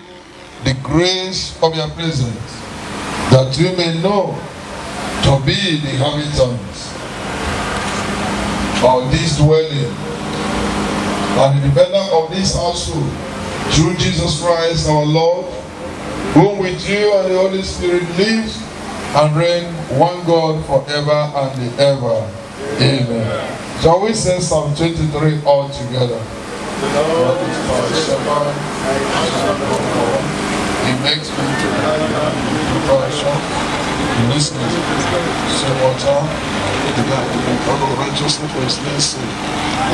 the grace of your presence, that we may know to be the inhabitants of this dwelling and the defender of this household, through Jesus Christ our Lord, whom with you and the Holy Spirit lives and reigns, one God, forever and ever. Amen. Shall we say Psalm 23 all together? The Lord is my shepherd, I shall not want. He makes me to lie down in pasture. He leads me to still water. He guides me in path of righteousness for His name's sake.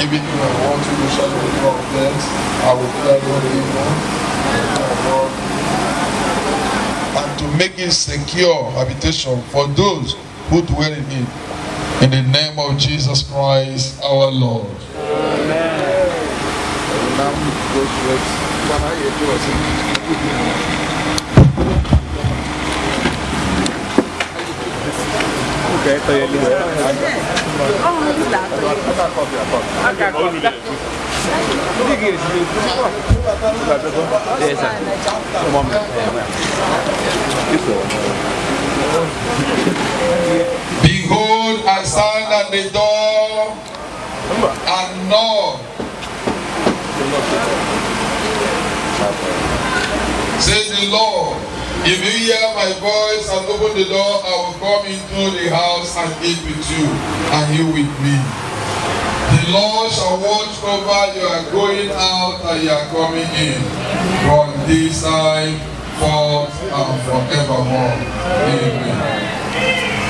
Even if I walk through the shadow of death, I will fear no evil. And to make it secure habitation for those who dwell in it. In the name of Jesus Christ, our Lord. Amen. Behold, I stand at the door and knock. Says the Lord, if you hear my voice and open the door, I will come into the house and eat with you, and you with me. The Lord shall watch over your going out and your coming in, from this time forth and forevermore. Amen.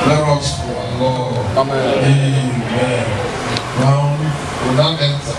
Let us pray, Lord. Amen. Amen. Now, we now enter.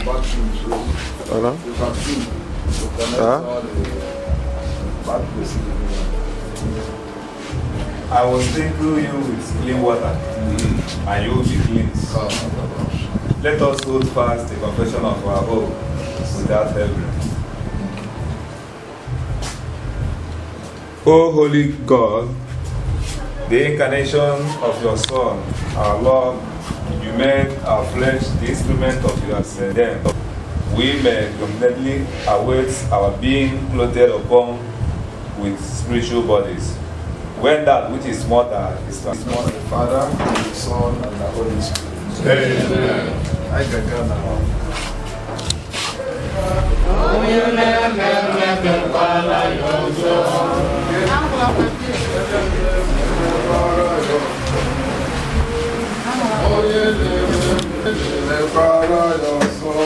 Bathroom, so Hello? you can see to connect Huh? all the back to the city. I will sprinkle you with clean water, and you will be cleansed. Let us hold fast the confession of our hope without wavering. O holy God, the incarnation of your Son, our Lord, you made our flesh the instrument of your them. We may confidently await our being clothed upon with spiritual bodies, when that which is mortal is transformed. The Father, and the Son, and the Holy Spirit. Amen. I can go now. Onye na-eme mmepekwala ya ọzọ. Onye na-eme mmepekwala ya ọzọ.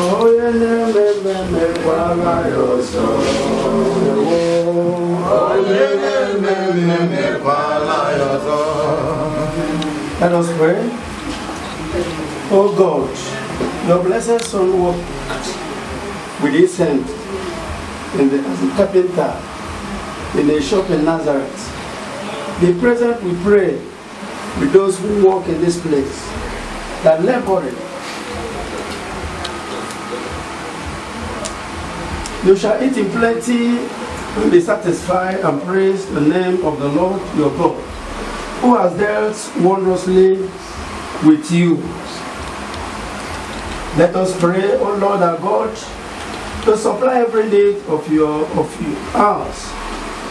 Onye na-eme mmepekwala ya ọzọ. Onye na-eme mmepekwala ya ọzọ. Let us pray. O God, your blessed Son worked with his hand as a carpenter in a shop in Nazareth. Be present, we pray, with those who work in this place, that laboring you shall eat in plenty and be satisfied and praise the name of the Lord your God, who has dealt wondrously with you. Let us pray, O Lord our God, to supply every need of your ours,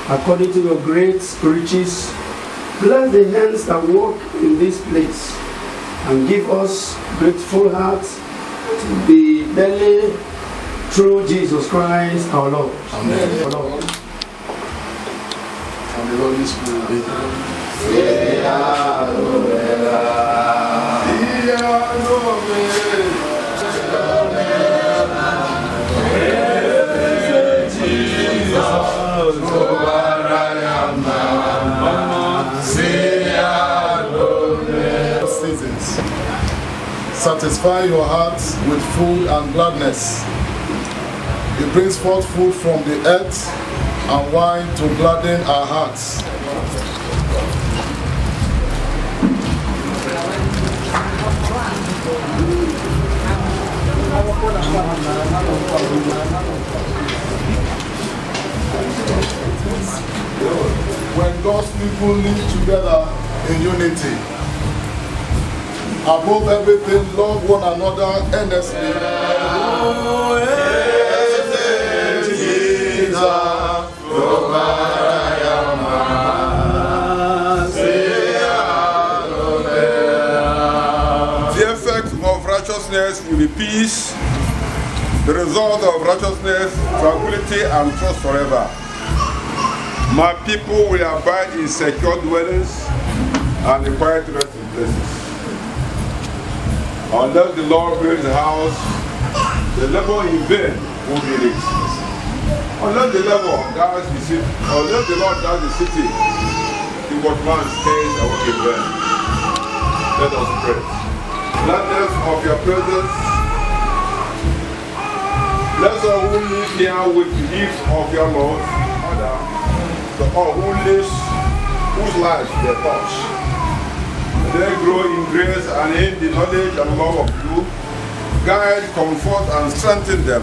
according to your great riches. Bless the hands that work in this place, and give us grateful hearts to be daily through Jesus Christ our Lord. Amen. Our Lord. And the Holy Spirit. Seasons. Satisfy your hearts with food and gladness. He brings forth food from the earth and wine to gladden our hearts. When God's people live together in unity, above everything, love one another earnestly. The effect of righteousness will be peace, the result of righteousness, tranquility, and trust forever. My people will abide in secure dwellings and in quiet resting places. Unless the Lord builds the house, the labor in vain will be it. Unless the labor guards the city, unless the Lord guards the city, the watchman stays awake in vain. Let us pray. Gladness of your presence, bless all who live here with the gift of your love, Father, to all who lives, whose lives they touch. May they grow in grace and in the knowledge and love of you. Guide, comfort, and strengthen them.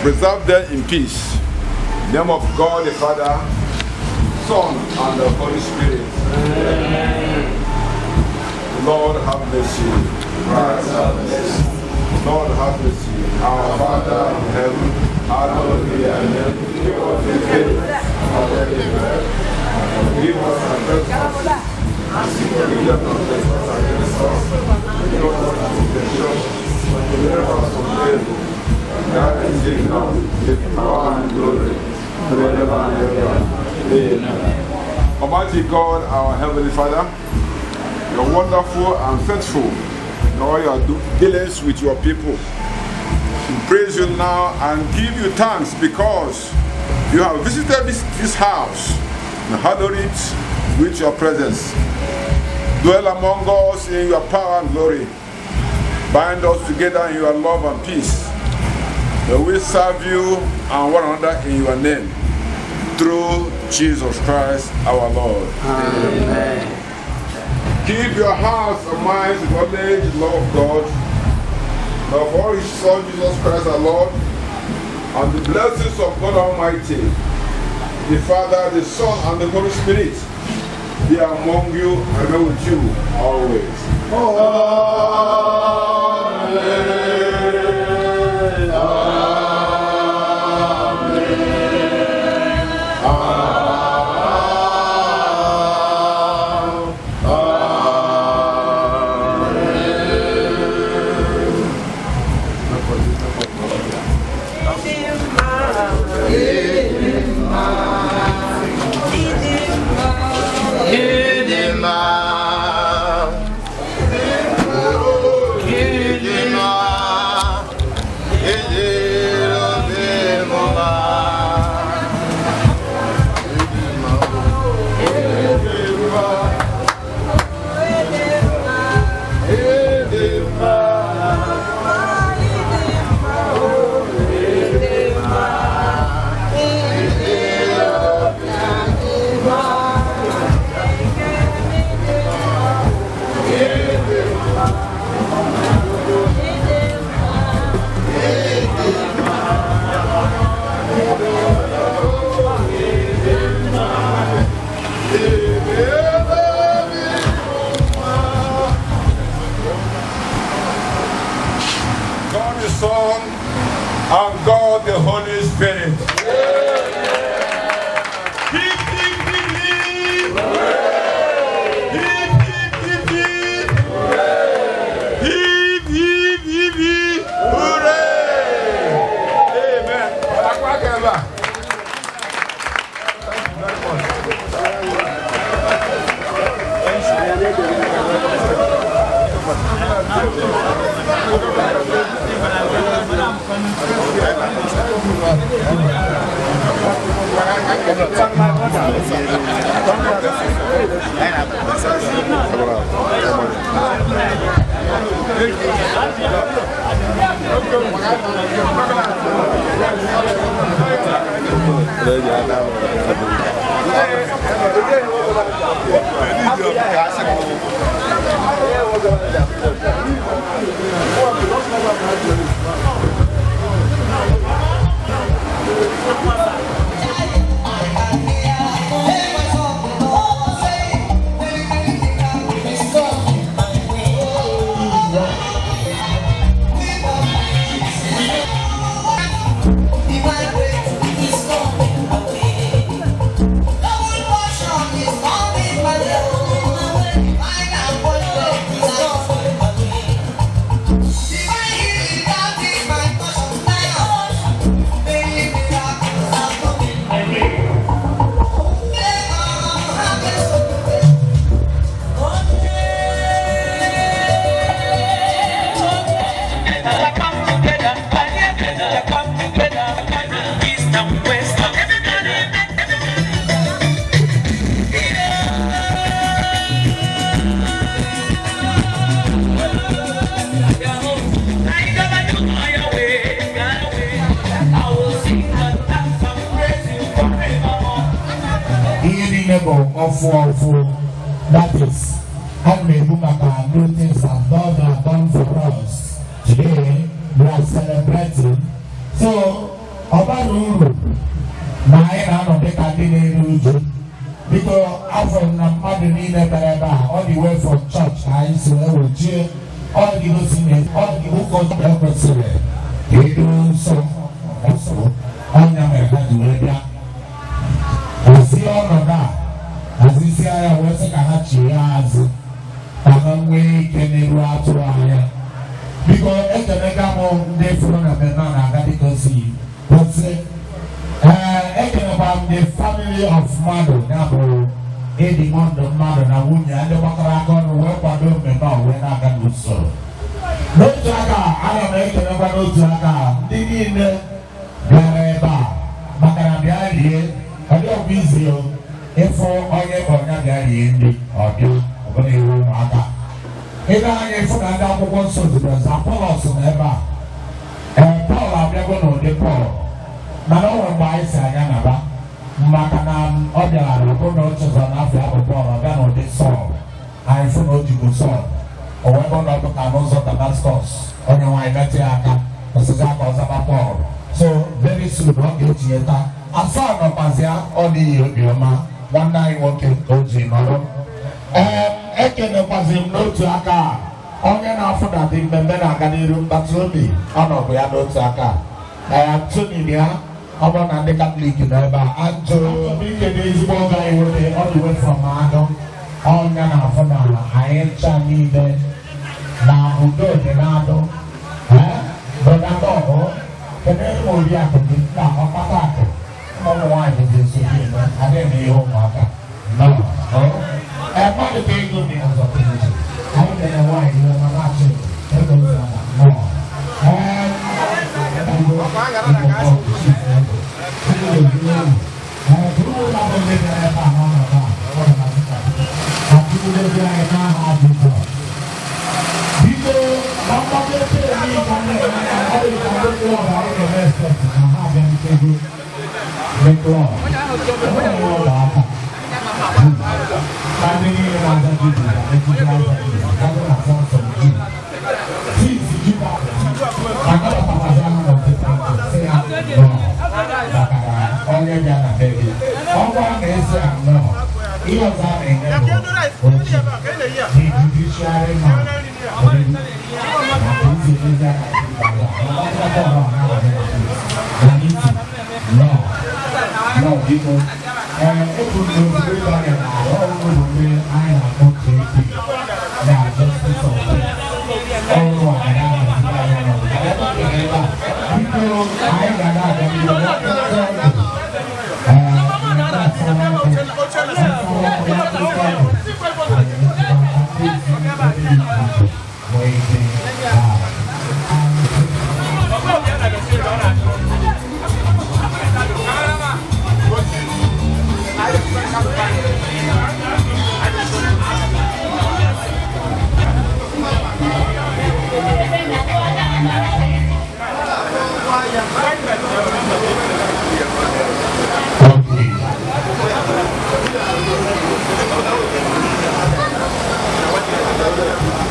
Preserve them in peace. In the name of God the Father, Son, and the Holy Spirit. Amen. Lord have mercy. Christ have mercy. Lord have mercy. Our Father in heaven, hallowed be thy name. Give us this day our daily bread. Forgive us our trespasses, as we forgive them that trespass against us. Lead us not into temptation, but deliver us from evil. God is kingdom, the power and glory, forever and ever. Amen. Almighty God, our Heavenly Father, you are wonderful and faithful in all your dealings with your people. We praise you now and give you thanks because you have visited this house and hallowed it with your presence. Dwell among us in your power and glory. Bind us together in your love and peace. May we serve you and one another in your name. Through Jesus Christ our Lord. Amen. Keep your hearts and minds in knowledge and love of God, and of all His Son Jesus Christ our Lord, and the blessings of God Almighty, the Father, the Son, and the Holy Spirit be among you and be with you always. God the Son and God the Holy Spirit. Hip, hip, hip, hip. Hip, hip, hip, hip. Hip, hip, hip, hip. Hooray! Amen. Akwakeba. Thank you very much. Ihe niile bụ ọfụ ọfụ, that is, a na-ekwu maka new things that God has done for us. Today we are celebrating, so ọ bara uru na anyị na-anọ dịka ndị na-eru uju. Biko, afọ m na mmadụ niile bịara ebe a, ọ dị way from church ka anyị si wee wechie ọ dị gosi na ọ dị ụkọ ekwesịrị ka edo nsọ nsọ ọnya mere ha ji wee bịa hazie ọnọdụ a, hazisie ya wee sị ka ha chie azụ ka ha nwee ike n'elu atụrụ anya. Biko, ekelega m ndị fụrụ na mmemme a na-aga dịka o si kwesị. Ee, ekelekwa m the family of mmadụ, ya bụ Edimondo mmadụ na nwunye ya, ndị gbakọrọ aka ọnụ wee kwado mmemme a wee na-aga n'usoro. N'otu aka, ana m ekelekwa n'otu aka ndị niile bịara ebe a maka na bịa rie. Ọ dị ọbụ izi o ịfụ onye ọnya bịa rie nri, ọbịa ọbụla iwu ụmụaka. Ị na-anya ịfụ na ndị akwụkwọ nsọ zuru Apọlọs nọ ebe a. Ee, Pọl abịago n'ụdị Pọl, mana o nwere mgbe anyị si anya naba maka na ọ bịara ọ bụrụ na o chezọ n'afọ ya bụ Pọl, ọ bịa n'ụdị Sọl. Anyị fụ na o jibu Sọl, o wee bụrụ na ọ pụta n'ụzọ Damaskọs, onye nwaanyị metụ ya aka, ọsịza aka ọzaba Pọl. So very soon ọ ga-etinyeta asaa nọkwazịa ọ n'ihi obiọma nwanne anyị nwoke ka o ji nọrọ. Ee, ekenekwazị m n'otu aka a onye na-afụ na dị mmemme na-aga n'iru mkpata obi ọnọbụ ya n'otu aka. Ee, Tony ya ọ bụrụ na ndị Katọlik nọ ebe a, ajụ ike n'ezigbo ọgọ anyị nwoke ọ dị from anụ ọnya na-afụ na anyị ncha niile na udo dị n'anụ. Ee, brọda Bọọlụ, kedu ebe oriakụ gị na ọkpata akụ ụmụ nwaanyị ga-eso gị eme adịghị m ihe ụmụaka nọ. Ee, mmadụ ka ego dị ọzọ pụrụ iche anyị mere nwaanyị ihe ọma na-achị ego nsọ na nọ. Ee, onye bịa na be gị ọ bụrụ na esi anọ ihe ọzọ a na-enye bụ oche the judiciary man maka isi ezi aka nọ biko. Ee, ekwuru na ozugbo ịba ọrịa na arụ ọrụ bụ ndị anyị na-akpọ JP na Justice of Peace ọrụ a ga na-ahazi anyị ọnọdụ mana ebe ọ bịara ebe a, biko, anyị ga na-aga n'ihu.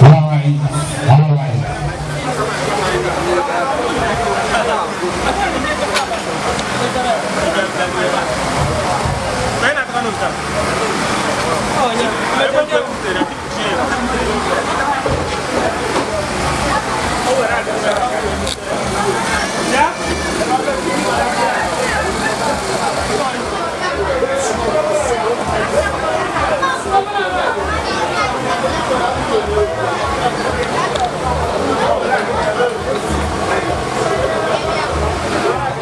All right, all right.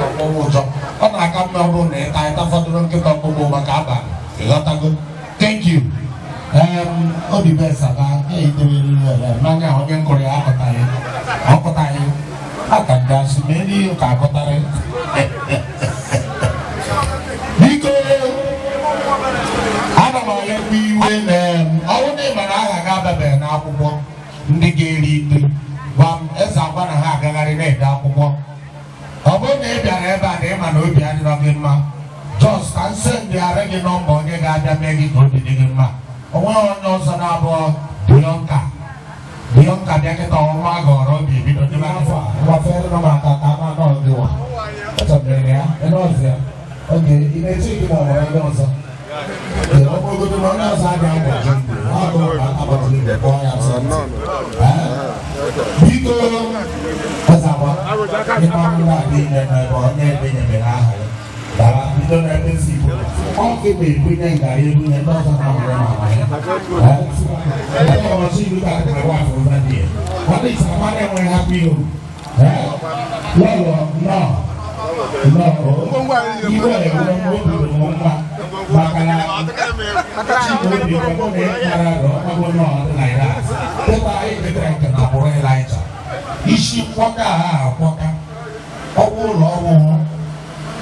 Ọkpụkpụ ụjọ ọ na-aka mma ọ bụrụ na ịta ịta fọdụrụ nkịta ọkpụkpụ maka abalị, ịghọtago? Thank you. Obi besaba eitebere mmanya a onye nkụrụ ya akụtaghị ọkụtaghị aka ndị asị ma eri ka akụtarị. Biko, ana m alekwa iwe na ọnwụ na ịma na aha ga-ababeghị n'akwụkwọ ndị ga-eri nri gwa m eze agwa na ha agagharị na-ede akwụkwọ. Ọ bụrụ na ị bịara ebe a na ịma na obi adịrọ gị mma, just ka nsị ndị ara gị nọmba onye ga-abịa mee gị ka obi dị gị mma. O nweghị onye ọzọ na-abụọ Biyonka Biyonka bịa kịta ọnwa gọrọ obi ebido dịba afọ a ngwafere nọ maka ka ama nọ gị nwa echọbere ya ebe ọzọ ya oge ị na-eche gị ma ọ nwere onye ọzọ. Ee, ọ bụrụgodu na onye ọzọ abịa agbaji ndụ ọ bụ agbaji ndụ kpọọ ya sị. Ee, biko, eze agba ịma ndị a niile nọ ebe onye edenyebere aha ya dara bido n'ebe si Igbo ọ ga ebunye ngarị ebunye ndị ọzọ na-amụrụ mama ya. Ee, ọchị ilu ka my wife over there. At least amara enweghị happy home. Lọlọ nọ nọ iwe ewe obi dị m mma maka na Chimaobi ọ bụrụ na ị mara arụ ọ bụ nọ dị like that. Dịka anyị metere nke na agbụrụ Elijah isi nkwọka a akwọka ọgwụ ụlọ ọgwụ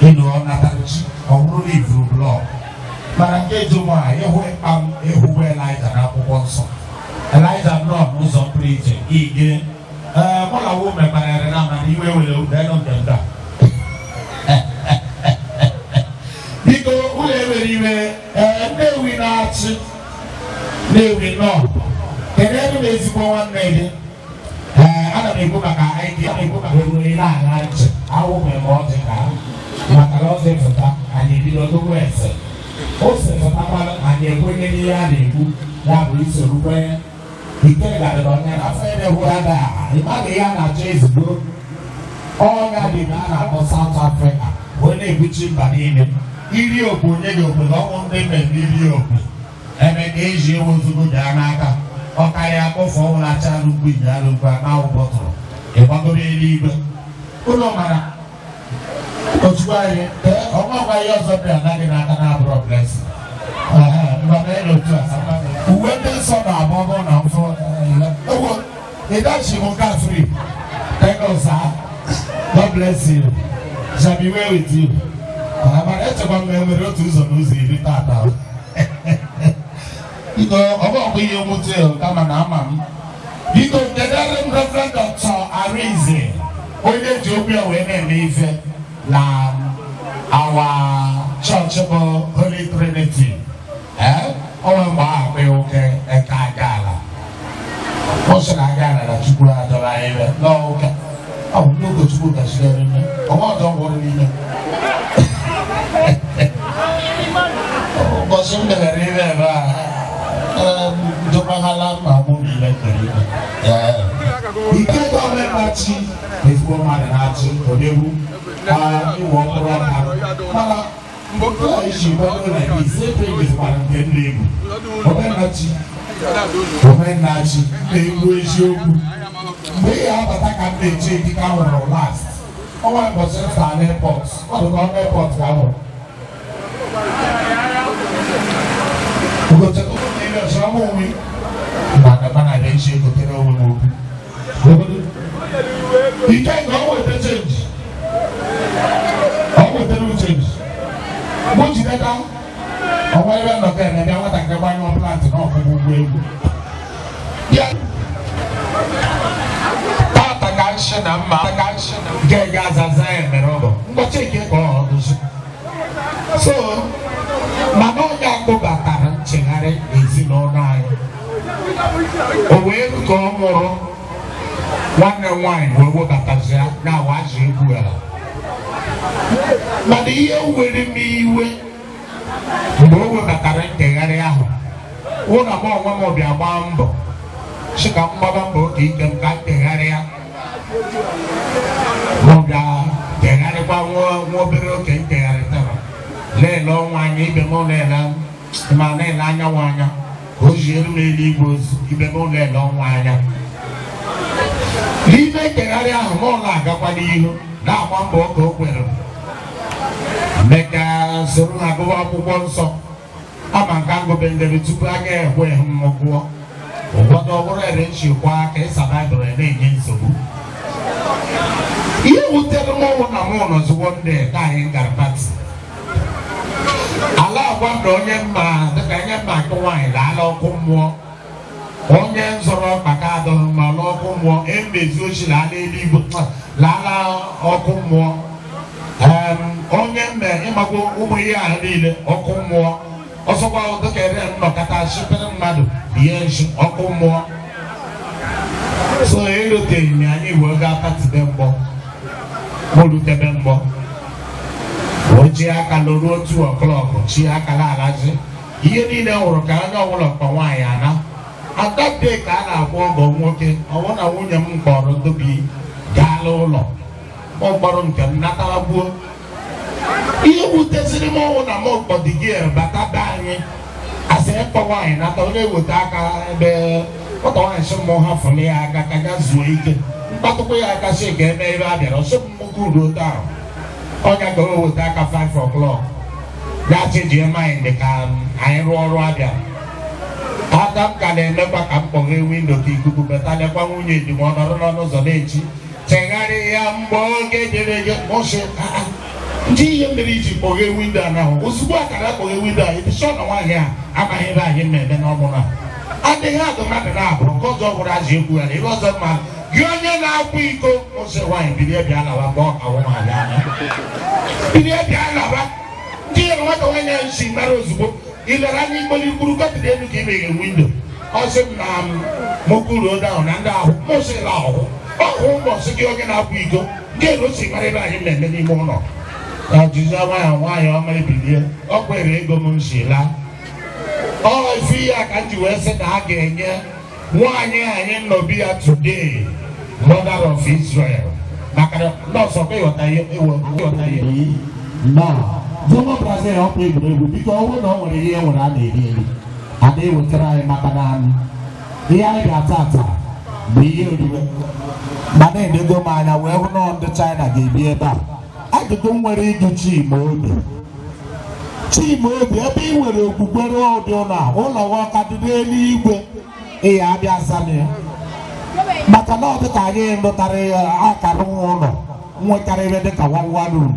ịnụ ọ natara chi ọ bụrụ na ivuru blọk mana nke eju nwaanyị ịhụ ịkpa m ịhụgbo Elijah n'akwụkwọ nsọ. Eliza nnọọ n'ụzọ pụrụ iche. Ige ee, mụ na wụ mekparịrị na mana iwe were udenụ nke nta. Biko, ụlọ ewere iwe. Ee, Nnewi na-achị, Nnewi nọ. Kedu ebe m ezigbo nwanne gị? Ee, ana m ekwu maka anyị, ana m ekwu maka ewere na-aṅa ntị awụ m ọ dị ka maka na ọ dị pụta. Anyị ebido dogo ese ose pụtakwala, anyị ekwenye n'ihe a na-ekwu, ya bụ isoro kwenye ike garịrị onye na afọ ebe hụ ada ịmaghị ihe a na-achọ ezigbo ọnya dị na a na-akpọ South Africa wee na-ebuchi mba niile iri okpu onye gị obodo ọnwụ ndị mmemme iri okpu eme ka eji ewu ozugbo gaa n'aka ọ karịa akpọfụ ọnwụlacha alụkwu ije alụkwu ama bọtụrụ ịgbagoro eluigwe. Ụlọ mara otu anyị ọnwa ihe ọzọ dị anaghị n'aka na-abụrọ blessing otu a uwe ndị nsọ na-agba ọbụ na mfọ ewo ịdachi m nke free. Thank you, sir. God bless you. Shall be well with you. Mana echekwa m enwere otu ụzọ n'ụzọ 10 tata. Biko, ọ bụ ọkwa ihe mwute kama na ama m. Biko, kedere m Reverend Dr. Arinze, onye ji okwu ya wee na-eme ife na our church bụ Holy Trinity. Ee, onwe mgbe ahụ akpa ya oke eke aja ala ọ sị na aja ala na Chukwu adọrọ anyị ebe n'ụka ọ bụ ndị ụkọchukwu gachiri ime ọnwa ọzọ gwụrụ n'ime ụbọchị m meghere ime ebe a ndokwahala ma mụ niile kere ime ike gọọmenti ezigbo mmadụ na-achị odegwu iwe ọkpụrụ ọka mana isi gbado na ise pejikwara nke ndị egwu omenachi omenachi na-ekwu eziokwu mgbe ị ga-abata ka m na-eche ekike ahụrụ last ọnwa ụbọchị nta na airport ọ dị ka ọnụ airport ka ahụrụ ike nke ọ weta chenji ọ wetara chenji mụ jideka ọnwa ebe nnọkọ eme bịa nwatakịrị gbanyụọ plant na ọkwụkwọ ụgbọ egwu tata ka nshi na mma ka nshi na nke ga-azaza ya mere ọgọ mgbọchi eke ka ọ ọdụzi so mana onye akpụbatara nchegharị ezinụlọ anyị o wee ka ọ nwụrụ nwanne m nwaanyị wee webatazi ya na awa azụ egwu ala mana ihe were m iwe mgbe o webatara nchegharị ahụ ụlọ m onwe m bịa gbaa mbọ sị ka m gbaba mbọ oge ike m ka nchegharịa m bịa chegharịkwa nwa obere oge nchegharịtara na-ele ọnwa anya ibe m na-ele ma na-ele anyanwụ anya ka o ziere m eluigwe ozu ibe m na-ele ọnwa anya n'ime nchegharị ahụ m na-agakwa n'ihu na-agba mbọ ka o kwere meka soro na agụwa akwụkwọ nsọ ama nka ngụbe ndebe tupu anya ekwe m gụọ ụfọdụ ọ bụrụ ere nchekwa ka ịsa baịbụl na-enye nsogbu ihe wutere m ọnwụ na mụ nọziwo ndị ka anyị gara pati ala agwa m na onye mma dịka onye mma akụ nwaanyị laala ọkụ mmụọ onye nzọrọ maka adọghị mma n'ọkụ mmụọ emezi ochi laala eluigwe laala ọkụ mmụọ onye mme ịmakwa ụmụ ihe ahụ niile ọkụ mmụọ ọsọkwa dịka ere nnọkọta chịpere mmadụ ihe nshi ọkụ mmụọ so eruteghị m anyị wee gaa patibe mgbọ mụ rutebe mgbọ o ji aka lụruo 2 o'clock chi aka na-alazi ihe niile nwụrụ ka onye ọbụla kpọ nwaanyị ana adade ka a na-akwụ ọgọ nwoke ọwụ na nwunye m kpọrọ ndobi gaala ụlọ mụ kpọrọ nke m natara gbuo ihe wuteziri m ọnwụ na m kpọdigi bata be anyị asị ịkpọ nwaanyị nata onye eweta aka ebe nwata nwaanyị sị m hafụrụ ya aka ka ga zuo ike mkpatụkwa ya aka sị ka eme ebe a bịara ọsọ m nwoke uruo taa ọnya ka o weta aka 5 o'clock ya chejie mind ka anyị rụọ ọrụ abịa aka m ka na-emekwa ka m kpọghee windo ka ikuku betalekwa nwunye di m ọ nọrọ n'ọnụ ụzọ na-echi chegharị ya mgbe oge dịrị gị mụsị ndị ihe mere iji kpọghee windo a ahụ ozugbo a kara kpọghee windo a ịdị sọ na nwaanyị a amaghị ebe anyị na-eme n'ọmụrụ a Adịghị adụ mmadụ na-abụ nke ọzọ gwụrụ azụ egwu ya na ihe ọzọ mma gị onye na-akwụ iko kwụsị nwaanyị bilie bịa lawa mgbe ọ ka nwụ nwaanyị anya bilie bịa lawa ndị ya nwata nwaanyị ahụ si mara ozugbo ilere anya ikpolikwuru kọtịrị elu ka imeghe windo ọ sị m na mokwu ruo ahụ na ndị ahụ mụsịla ahụ ọhụ ụbọchị gị onye na-akwụ iko nke elu o si mara ebe anyị na-eme n'ime ụlọ ya jizie nwaanyị nwaanyị ọma ebilie ọ kwere ego m si laa. Ọ ife ya ka m ji wee sị na a ga-enye nwaanyị anyị nọbi ya today, mother of Israel, maka na nọọsụ ọkwa ịghọta ihe ịghọta ihe na Jomo Brazil ọkwa egwuregwu. Biko, ọ bụrụ na ọ nwere ihe nwere a na-eri eri a na-ewetara anyị, maka na ihe anyị ga-ata ata bụ ihe orire ma na-enego m anya wee hụ na ndị China ga-ebi ebe a. Ajụjụ m nwere ịjụ Chima Obi, Chima Obi, ebe ị nwere okwukwe ruo ụdị ụlọ a, ụlọ gị ọka dị n'eluigwe? Ị ya abịa zama ya, maka na ọ dịka anyị lụtara ya akara nwa ụlọ nwetara ebe dịka one one room.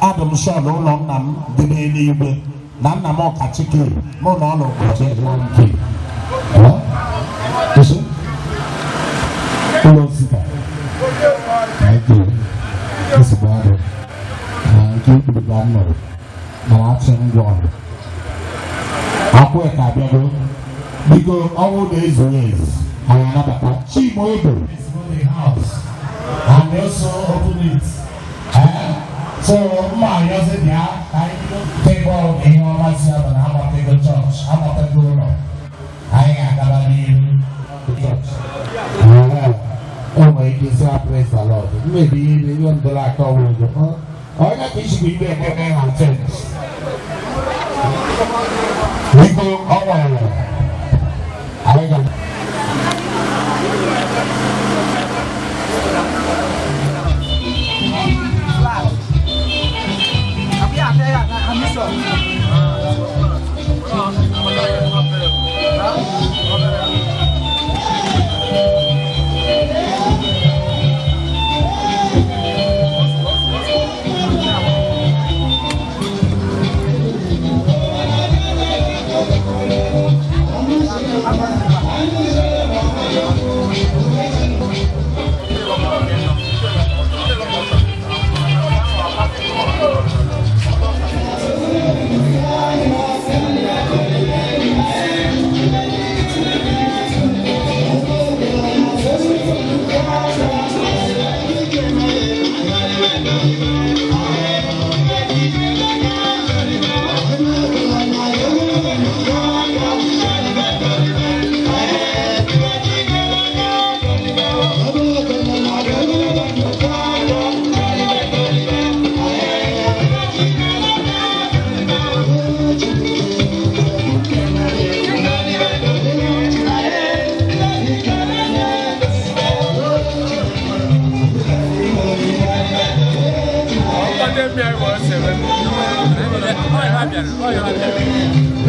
Adị m sure na ụlọ nna m dị n'eluigwe na nna m ọkachike mụ na ọ nọ ụbọchị nke ụlọ nsika. Thank you. Nsogbu adị na nke ikpuru ka m nụrụ mana achị ngwa ọrụ akwụ ka abịago. Biko, ọnwụ na-ezughị ezu, anyị anabata Chima Obi and also open it. So mma ayọzi bịa ka anyị bido tebụl na ihe ọma si aba na agbatago chọọchị agbatago ụlọ anyị ga-agaba n'ihu chọọchị. O nwere ike isi praise the Lord mmebi ihe ihe ndọrọ aka ọwụ ego onye ka isi ibe ekpere na church. Biko, ọ nwere anyị ga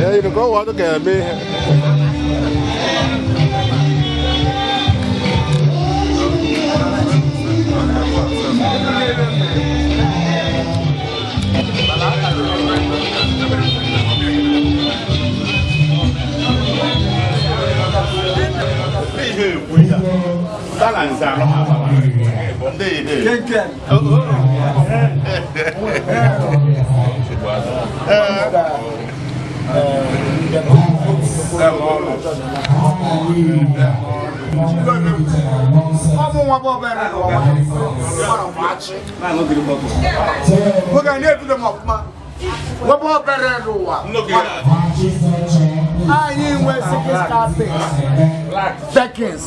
Ee, ka ọ wụ ga-eme ihe. Nwoke a na-ebido m ọfụma nwebe obere n'ụwa anyị nwe six carpet Perkins.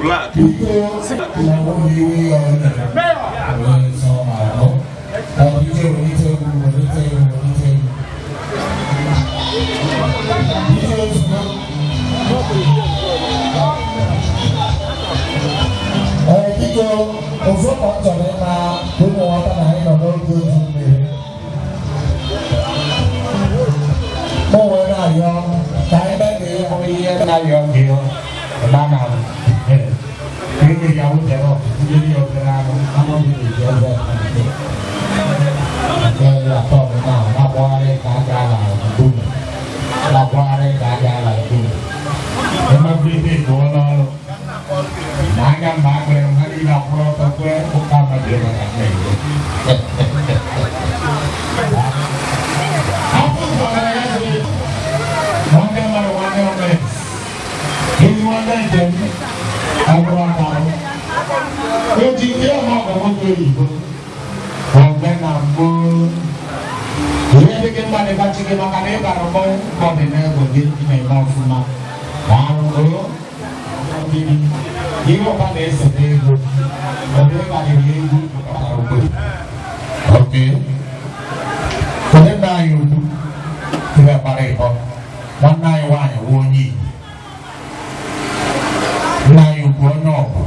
Black. Ee, biko, ofu ka m chọrọ ịma ka ụmụ nghọta na anyị nọ n'oge udu mmiri. Mụ wee na-arịọ ka anyị mee ka ịhụ ihe na-arịọ gị ma na ime ya wutere mmiri obere anụ anụ dị n'eji ebe nke atọ bụ na na-agbagharị ka a gaa na nkume na-agbagharị ka a gaa na nkume. Emekwa ihe pụọ n'ọrụ. Na anya mma akpịrị m ha niile akwụrụ ọtọ kwee ụka mmadụ ebe na nne. Nwanne mmadụ nwanne omere. Ezi nwanne njem agụrụ aka ahụ. Eji ihe ọma ọgọ nwoke oyibo. Ọgbe na mbụ. Ihe dị gị mma dịbachi gị maka na ị bara mmọnwụ ka ọ dị n'ego gị ị na-eme ọfụma. Daalụ mmiri. Ihe ọba na-ese n'ego. Ọ bụ ịgbalịrị egwu kpatara obodo. Okay. Onye nna anyị ukwu ihe gbara ịbọ nwanne anyị nwaanyị wụ onye Igbo. Nna anyị ukwu onye ọgụ.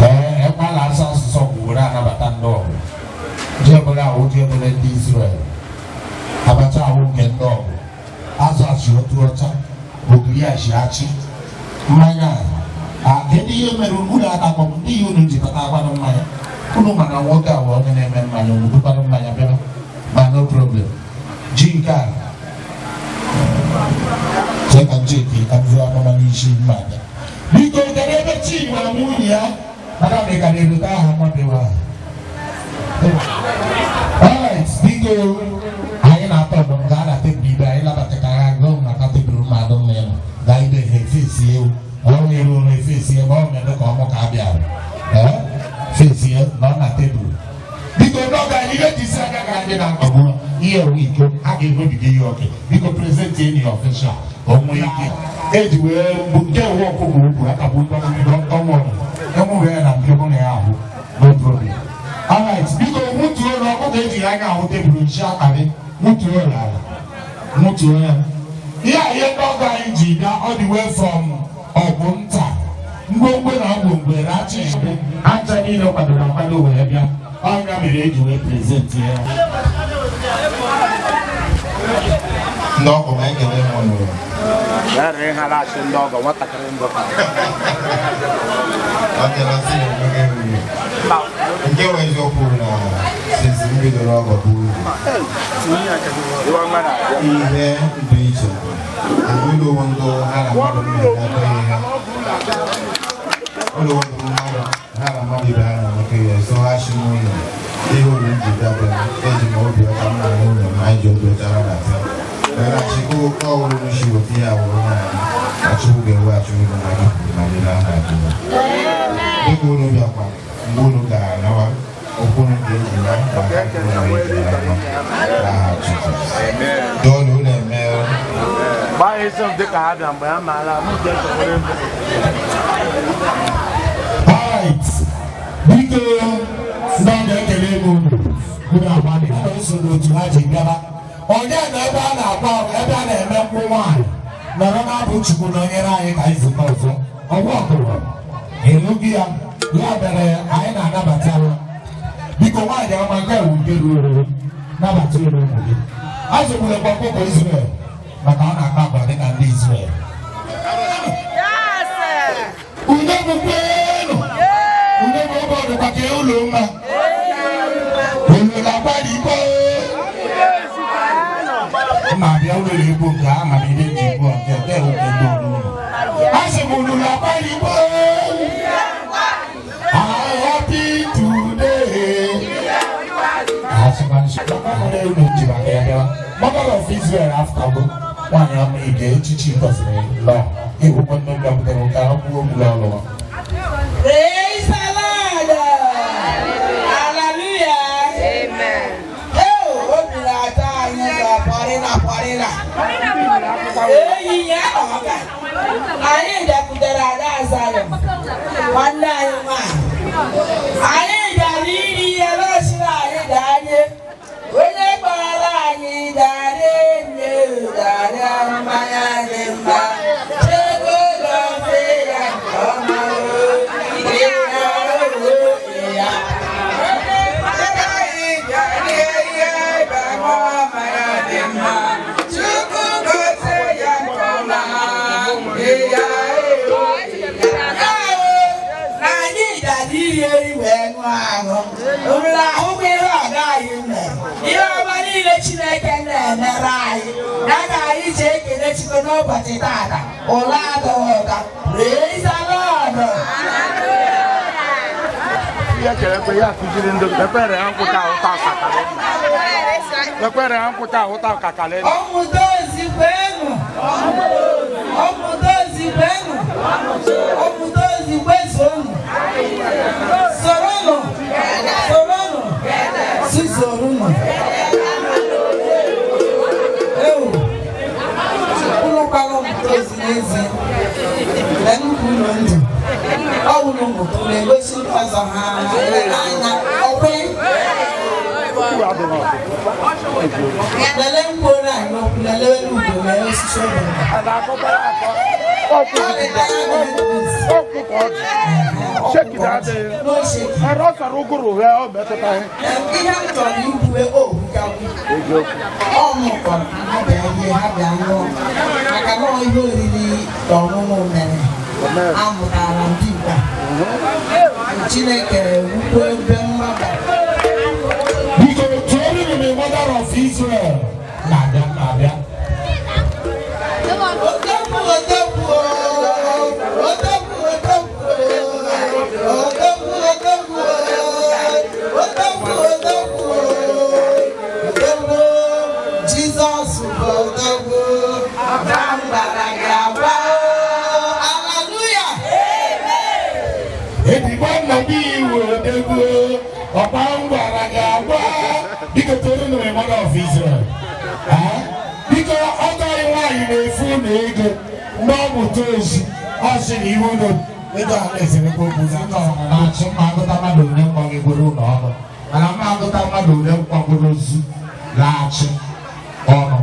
Ee, ebe a na-asụ asụsụ ọgwụ were anabata ndị ọgụ. Ji ebere awụ ji ebere ndị Israel. Abacha awụ nke ndị ọgụ. Azụ achị otu ọcha, ogiri achị achị. Mmanya a, kedu ihe mere unu atakọ m ndị ihe unu jikọta akwanụ mmanya? Unu mana nwoke a wụ onye na-eme mmanya, unu bukwanụ mmanya bịa. Ma no problem. Ji nke a, chee ka ncheke ka m zụọ amụma n'isi mmadụ. Biko kedu ebe Chima nwunye ya? Maka na ị ka na-erute aha mmadụ ahụ. Alright, biko anyị na-atọ ọdụ gaa na tebụl ibe anyị nabata ka agha gụọ maka tebụl mmadụ nna ya gaa ibe ha efesi ewu ọ na-eru ụlọ efesi ebe ọ na-eme ka ọmụ ka a bịara ee fesi ya nọ na tebụl. Biko n'oge anyị ihe jisi aka ga adị na mkpagbu ihe owu iko a ga-emebiga ihe oke. Biko prezentị enyi ya ọfishal ka o nwee ike eji wee bụ nke uwe ọkụkọ ukwu akagbu ọnwụrụ enwere ya na mpio na ya ahụ no problem. Alright, biko nwutuo na ọkụkọ ejighị anya ahụ tebụl nchi akparị nwutuo ya ala nwutuo ya. Ihe a ihe ndị ọgọ anyị ji bịa all the way from ọgwụ nta ngwongwo na ngwongwo rachi aja niile kwadoro akwado wee bịa ọnya mere eji wee prezentị ya. Ndị ọgọ ma ekele m unu. Ọ dịla sị na enweghị eruru. Nke nwe eziokwu na since m bidoro ọgọ bụ ihe dị iche. Ụlọ ndụ ha na mmadụ na-emekọ ihe. Ụlọ ndụ mmadụ ha na mmadụ ibe ha na-emekọ ihe. So ha shi n'ụlọ. Ihe uru m ji bịa eji m obi ọcha m na nwunye m anyị ji obi ọcha nabata. Were achịkwa oke ọhụrụ m si weta ya wụrụ naanị. Achịkwa ga-eweghachi uru na gị kwuru ma dị n'aha Jizọs. Dịka unu bịakwa mgbe unu ga-anawa okwu unu ga-eji na maka unu eji na n'aha Jizọs. Doo na unu emeela. Alright, biko ndị ọ ga-ekele ego unu unu agbalị eso n'otu ha ji bịaba. Onye na ebe a na-akwa ebe a na-eme nkwụ nwaanyị nọrọ na-abụ Chukwu na onyere anyị ka anyị zụta ọzọ. Ọgwụ ọkụrụ ịlụghị ya ya mere anyị na-anabata ya. Biko nwaanyị ọma nke ewu nke ruo oruru nabata uru ụmụ gị. Azụgburu ọkụkọ Israel maka ọ na-akpa agwa dịka ndị Israel. Udo bụkwanụ udo bụ oge ọdụkwa ka ụlọ mma. Unu na-agbali ikpe. Ma bịa ụlọ egwu nke a ma ihe ji egwu nke nke nke ndị ụlọ. A sị m unu na-agbali ikpe. I'm happy today. Mother of Israel after go. Nwaanyị ọma ige echichi gọziri lọ ịhụkwa ndị bịakwutere ụka akwụkwọ okwu ọlụ. Praise the Lord. Hallelujah. Amen. Ee, obi na-atọ anyị ka pọrịna pọrịna. Eyi ya ọka. Anyị bịakwutere Ada Zion, nwanne anyị nwaanyị. Anyị bịara iri ihe lọsiri anyị danye. Onye kpọrọ anyị dara enye dara mmanya dị mma. Chego gọzie ya nke ọma o. Ihe ọma niile Chineke na-emere anyị ya ka anyị ji ekele Chukwu n'ụbọchị taata. Ụla adọghị ụda. Praise the Lord. Ọmụdozigwenu. Ọmụdozigwenu. Ọmụdozigwezonu. Soronụ. Soronụ. Sizorunu. Ewu. Unu kwala ọmụdozi n'ezie. Lee nnukwu ụlọ ndụ. Ọ wụrụ ụmụ na-egosi ndị ọzọ ha anya. Ọkwe. Lele mkpụrụ anyị okwu, lele elu ugo, lee osisi obere. Ihe m chọrọ ikwuwe ogwugagwu ọmụkọrọ ha bịa rie, ha bịa ṅụọ, maka na ihe oriri na ọṅụṅụ mere amụtara m dimkpa. Chineke wukwu ebe mgbaba. Biko tụọrọ m the mother of Israel na-abịa na-abịa. Odogwu, odogwu, odogwu, odogwu, odogwu, odogwu, odogwu, odogwu, odogwu, Jizọs bụ odogwu, ọba mgbara ga-agba. Hallelujah. Edigbo nna gị iwu odogwu, ọkpa ngwara ga-agba. Biko tụọrọ m the mother of Israel. Biko ọgọ anyị nwaanyị na-efu na ego mgbe ọ bụ tozu ọ sị na ihu ụlọ ego a na-esemokwu okwu na aka ọha na-achị mma agụta mmadụ ole mgbagegoro ụlọ ọrụ, mana mma agụta mmadụ ole mgbagoro ozu laghachi ọnụ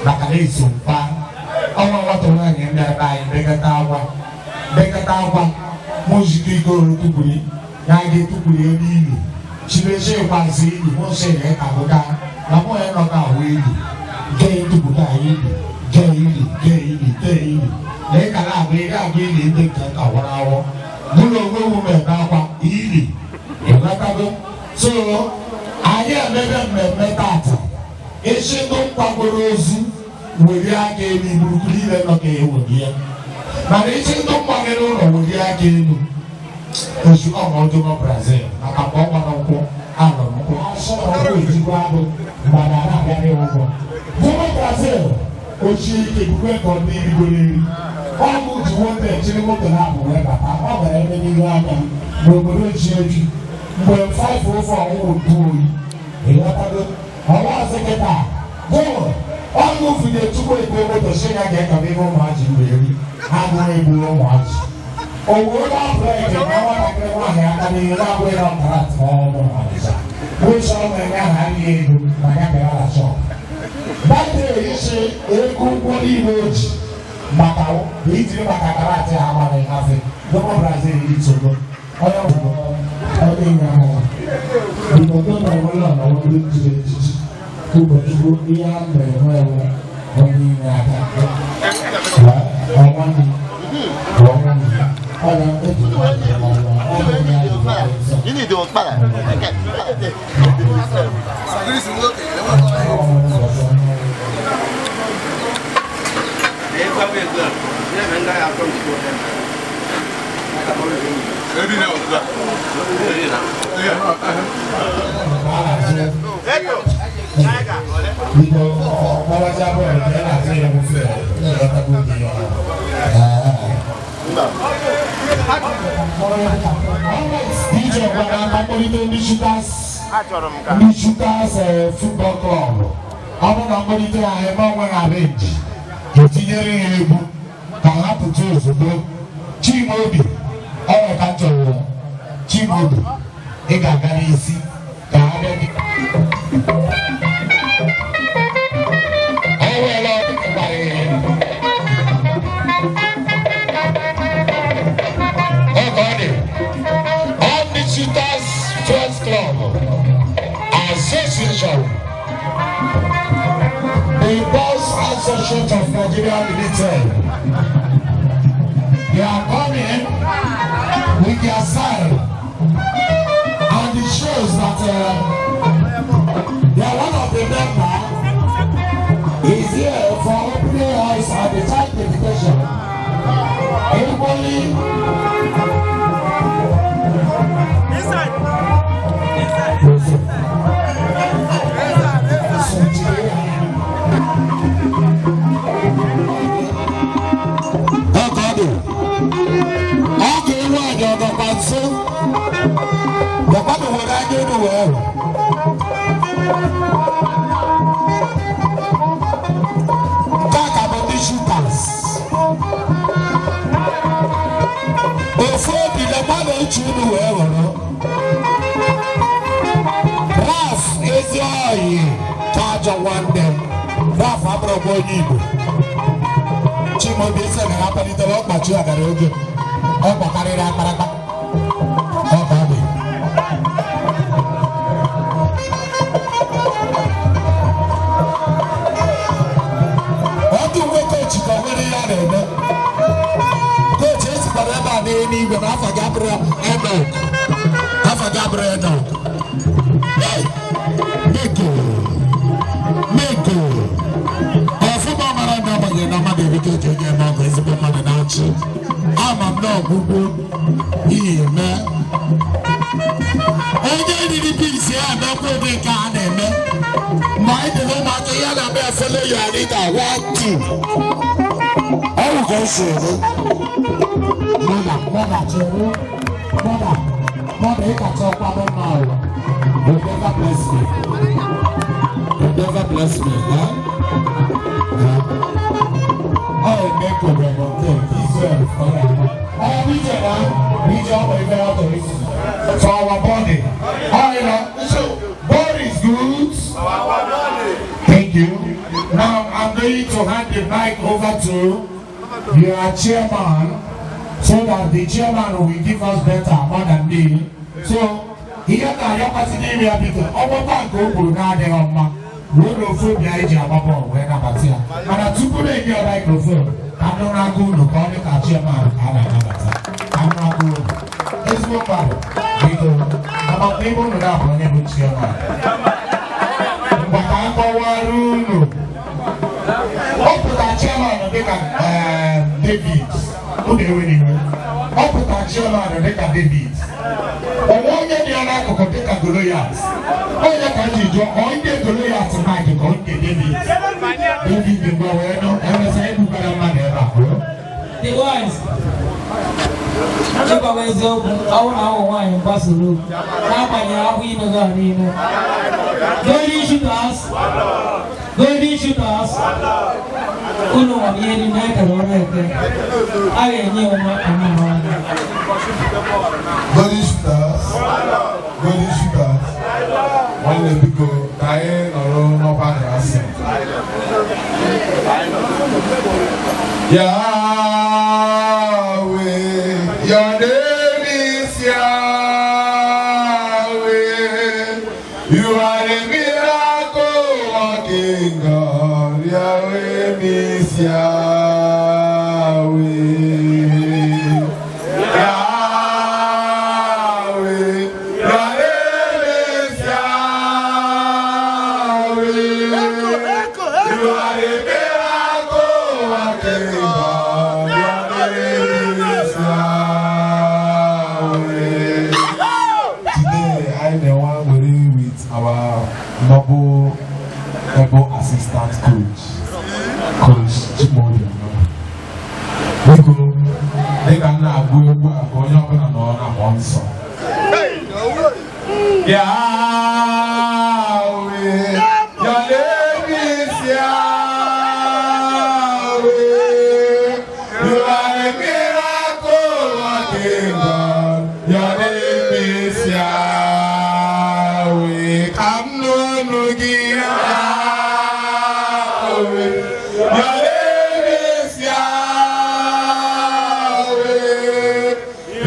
maka na eso mkpa ọnwa nwata nwaanyị ndị ebe anyị bekata akwa mụzikọ igoro tupuru ya ga-etupuru elu ili chibechi ịkwazi ili mụsị na ịkagụka na mụ ya nọ ka ahụ ili gee tupụta ili gee ili gee ili gee ili na ị kara agba ị ga-agba ili ndị nke ka wara awọ mụ na onwe m ebe akwa ili ịghọtago. So anyị emebe mmemme tata isi ndị mkpagoro ozu were aka elu gburugburu niile nọ ka eweli ya, mana isi ndị mgbagoro ụlọ were aka elu ozu ọmọdụmọ Brazil maka mgbe ọ gbara nkwụ alụrụ nkwụ asọ na ọgwụ ejigbo agụ mgbada na-abịa ụgwọ Dụmọ Brazil ochie ike ebube nke ọ na-erigoro eri ọgwụ ji nwoke echiri moto na-abụ wee bata ọ gara ebe n'ihu anya n'obodo ji eju mgbe 504 ọnwụ ntu oyi ịghọtago ọwa ọzọ kịta gụrụ ọgwụ fụnye chukwu ekwe moto si ya ga-ekaba ihe ụmụazị mgbe eri agụrụ egburu ụmụazị owuwe na-abụrụ eke na nwatakịrị nwaanyị aka n'ihe na-abụghị na ọkara atụmọnụ ọnịcha wụcha ọnụ enye aha ahịa ego ma ya bịara na shọp batrị isi ego ụgwọ niile o ji maka ijiri maka karate ha mara hafe Dụmọ Brazil itogo onye ọbụla onye nyere ya biko dọba ụlọ na ndị jiri ejiji ụkọchukwu ihe a na-enwe enwe onye inye aka ọnwa ọnwa ọnya eji DJ gwara akpọlite ndị Shooters Football Club ọ bụrụ na mkpọlite ha eme onwe ha renji etinyere ha egwu ka ha pụta ozugbo. Chimaobi ọ ka chọrọ Chimaobi ị ga-aga n'isi ka ha bịa gị. Shooters First Club Association, the Boss Association of Nigeria Limited. They are coming with their sign, and it shows that they are one of the members is here for opening house and the child dedication. Mmadụ ọ ga-ewu anyị ọgọkwa nso bịakwanụ were anya unu wee hụ. Nke a ka bụ ndị shooters. Ofu obi lekwanụ uche unu wee ghọrọ. Raf ezi oyi ka ajọ nwanne m. Raf abụrụkwa onye Igbo. Chimaobi ese na ya kpalitere ọkpachi agara oge ọ gbakarịrị akparakpa ọ ka dị. Ọdụ uwe coach ka o nwere ihe a na-eme. Coach esikwara ebe a n'eluigwe na afa gị abụrụ Enok. Afa gị abụrụ Enok. Hey! Meko! Meko! Ọfụma mara na agbanyeghị na mmadụ erike eji onye eme ọgụ ezigbo mmadụ na-achị. Ama m na ọgwụgwụ ihe mee. Onye riri beans ya emekwa ụdị nke a na-eme. Ma anyị dị n'ụmụaka ihe a na-akpọ ya follow your leader, one, two. Ọ bụ ka o si eme. Mother, mother, chere. Mother, mother, ị kacha ọkwado mma ụwa. You never bless me. You never bless me, huh? Huh? Ọ eme kobere nke Israel fọrọ ama. Ọ bụ ije na ije ọ bụ ife ọ tọrọ isi. For our body. All right, so body is good. Thank you. Now I'm going to hand the mic over to your chairman so that the chairman will give us better more than me. So ihe na-arịọkwasị n'ime ya biko ọgbakwa nke o kwuru na-adịghị mma ruo n'ofu obi anyị ji agba bọọlụ wee nabata ya, mana tupu na-enye ya microphone ka m nụrụ aka unu ka ọ dị ka chairman ka a na-anabata ka m nụrụ aka unu ezigbo mmadụ biko amamihe unu na-abụ onye bụ chairman mgbe ka m kọwara unu. Ọ pụtara chairman dịka David, unu ewere iwe. Ọ pụtara chairman dịka David, onwe onye dị ya n'akụkụ dịka Goliath. Onye ka m ji jụọ onye Goliath Mike ka onye David. David mgbe wee nụ emesịa egbukara mmadụ ebe a. The wise. Ịgwawa eziokwu, ọnwụ na ụmụ nwaanyị gbasoro n'agbanyeghị ahụ ime gị niile. Golden Shooters, Golden Shooters, unu nwere ihe niile e kere ọrụ eke, a ga-enye onwe ọmụma ọnụ. Golden Shooters, Golden Shooters, nwanne biko ka anyị nọrọ n'ọkwa asị. Yahweh, your name is Yahweh. You are a miracle working God. Yahweh is Yahweh. Yahweh, your name is Yahweh. You are a miracle working God. Your name is Yahweh. Today, I'm the one with our noble, able assistant coach, Coach Chimaobi. Biko, dịka m na-agụ egwu a ka onye ọbụla nọ na mmụọ nsọ. Yahweh, your name is Yahweh. You are a miracle working God. Your name is Yahweh. Ka m nụnụ gị Yahweh. Your name is Yahweh.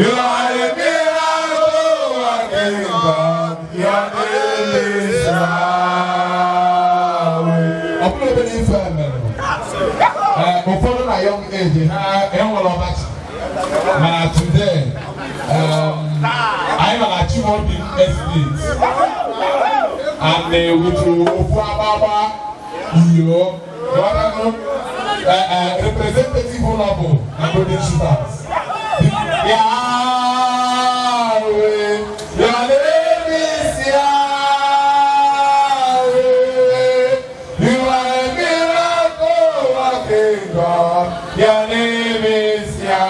You are a miracle working God. Your name is Yahweh. Ọ bụrụ obere ife a mere. Ụfọdụ na young age ha enwere ọdachi, mana today anyị nọ na Chimaobi Estate and with ofu agbagba iyo ghọtago representative ụlọ bụ na Golden Shooters. Yahweh, your name is Yahweh. You are a miracle working God. Your name is Yahweh.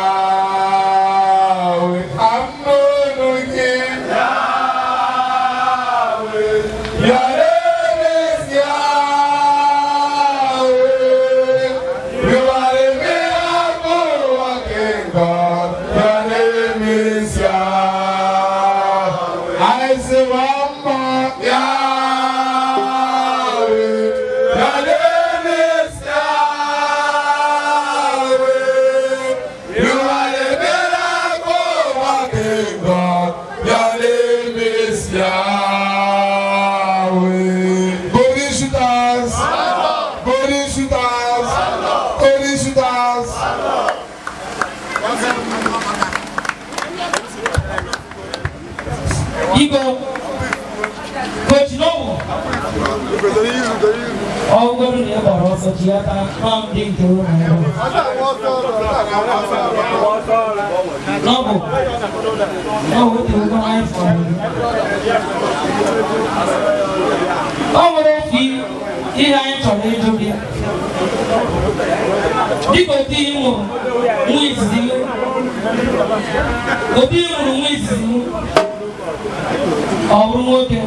Biko, Coach Noble, ọ bụrụ na ị gbara ọsọ ji aka nọ ndị nke ụlọ ebe Noble, Noble dị ụgwọ anyị fọrọ. O nwere otu ihe anyị chọrọ ịjụ gị. Dịka otu ị mụrụ nwa izizi gị, otu ị mụrụ nwa izizi gị, ọ bụrụ nwoke.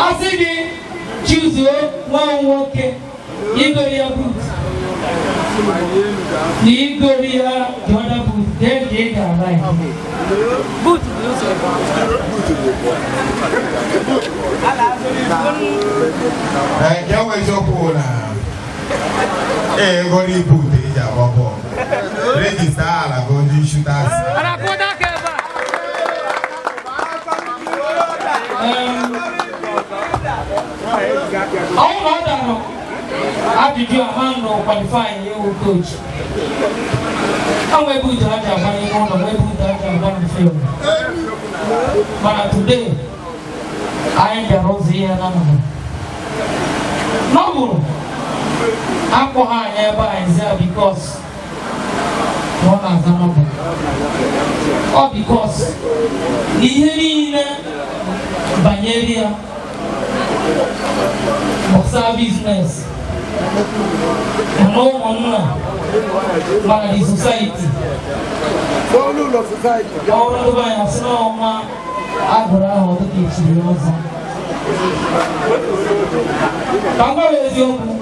Asị gị choosuo nwa nwoke igori ya boot na igori ya the other boot, then ka ị ga-ala ya. Boot bụ ụzọ. Nke nwe eziokwu na egori boot eji agba bọọlụ register ala Golden Shooters. Ọ bụrụ na ọ dara ajụjụ a ha nọ qualify ịwụ coach. Ha nwee boot ha ji agba n'ime ụlọ, nwee boot ha ji agba na field. Mana today, anyị bịara ụzọ ihe na ndụ. Noble akpọghị anyị ebe a ezi a because na ọ na-aza Noble. Ọ because na ihe niile banyere ya gbasara business na ụmụnna mana the society. Ọrụ ndị be anyị asị na ọnwa agụrụ ahụ ọtụtụ echiri ọzọ. Ka m gwa gị eziokwu,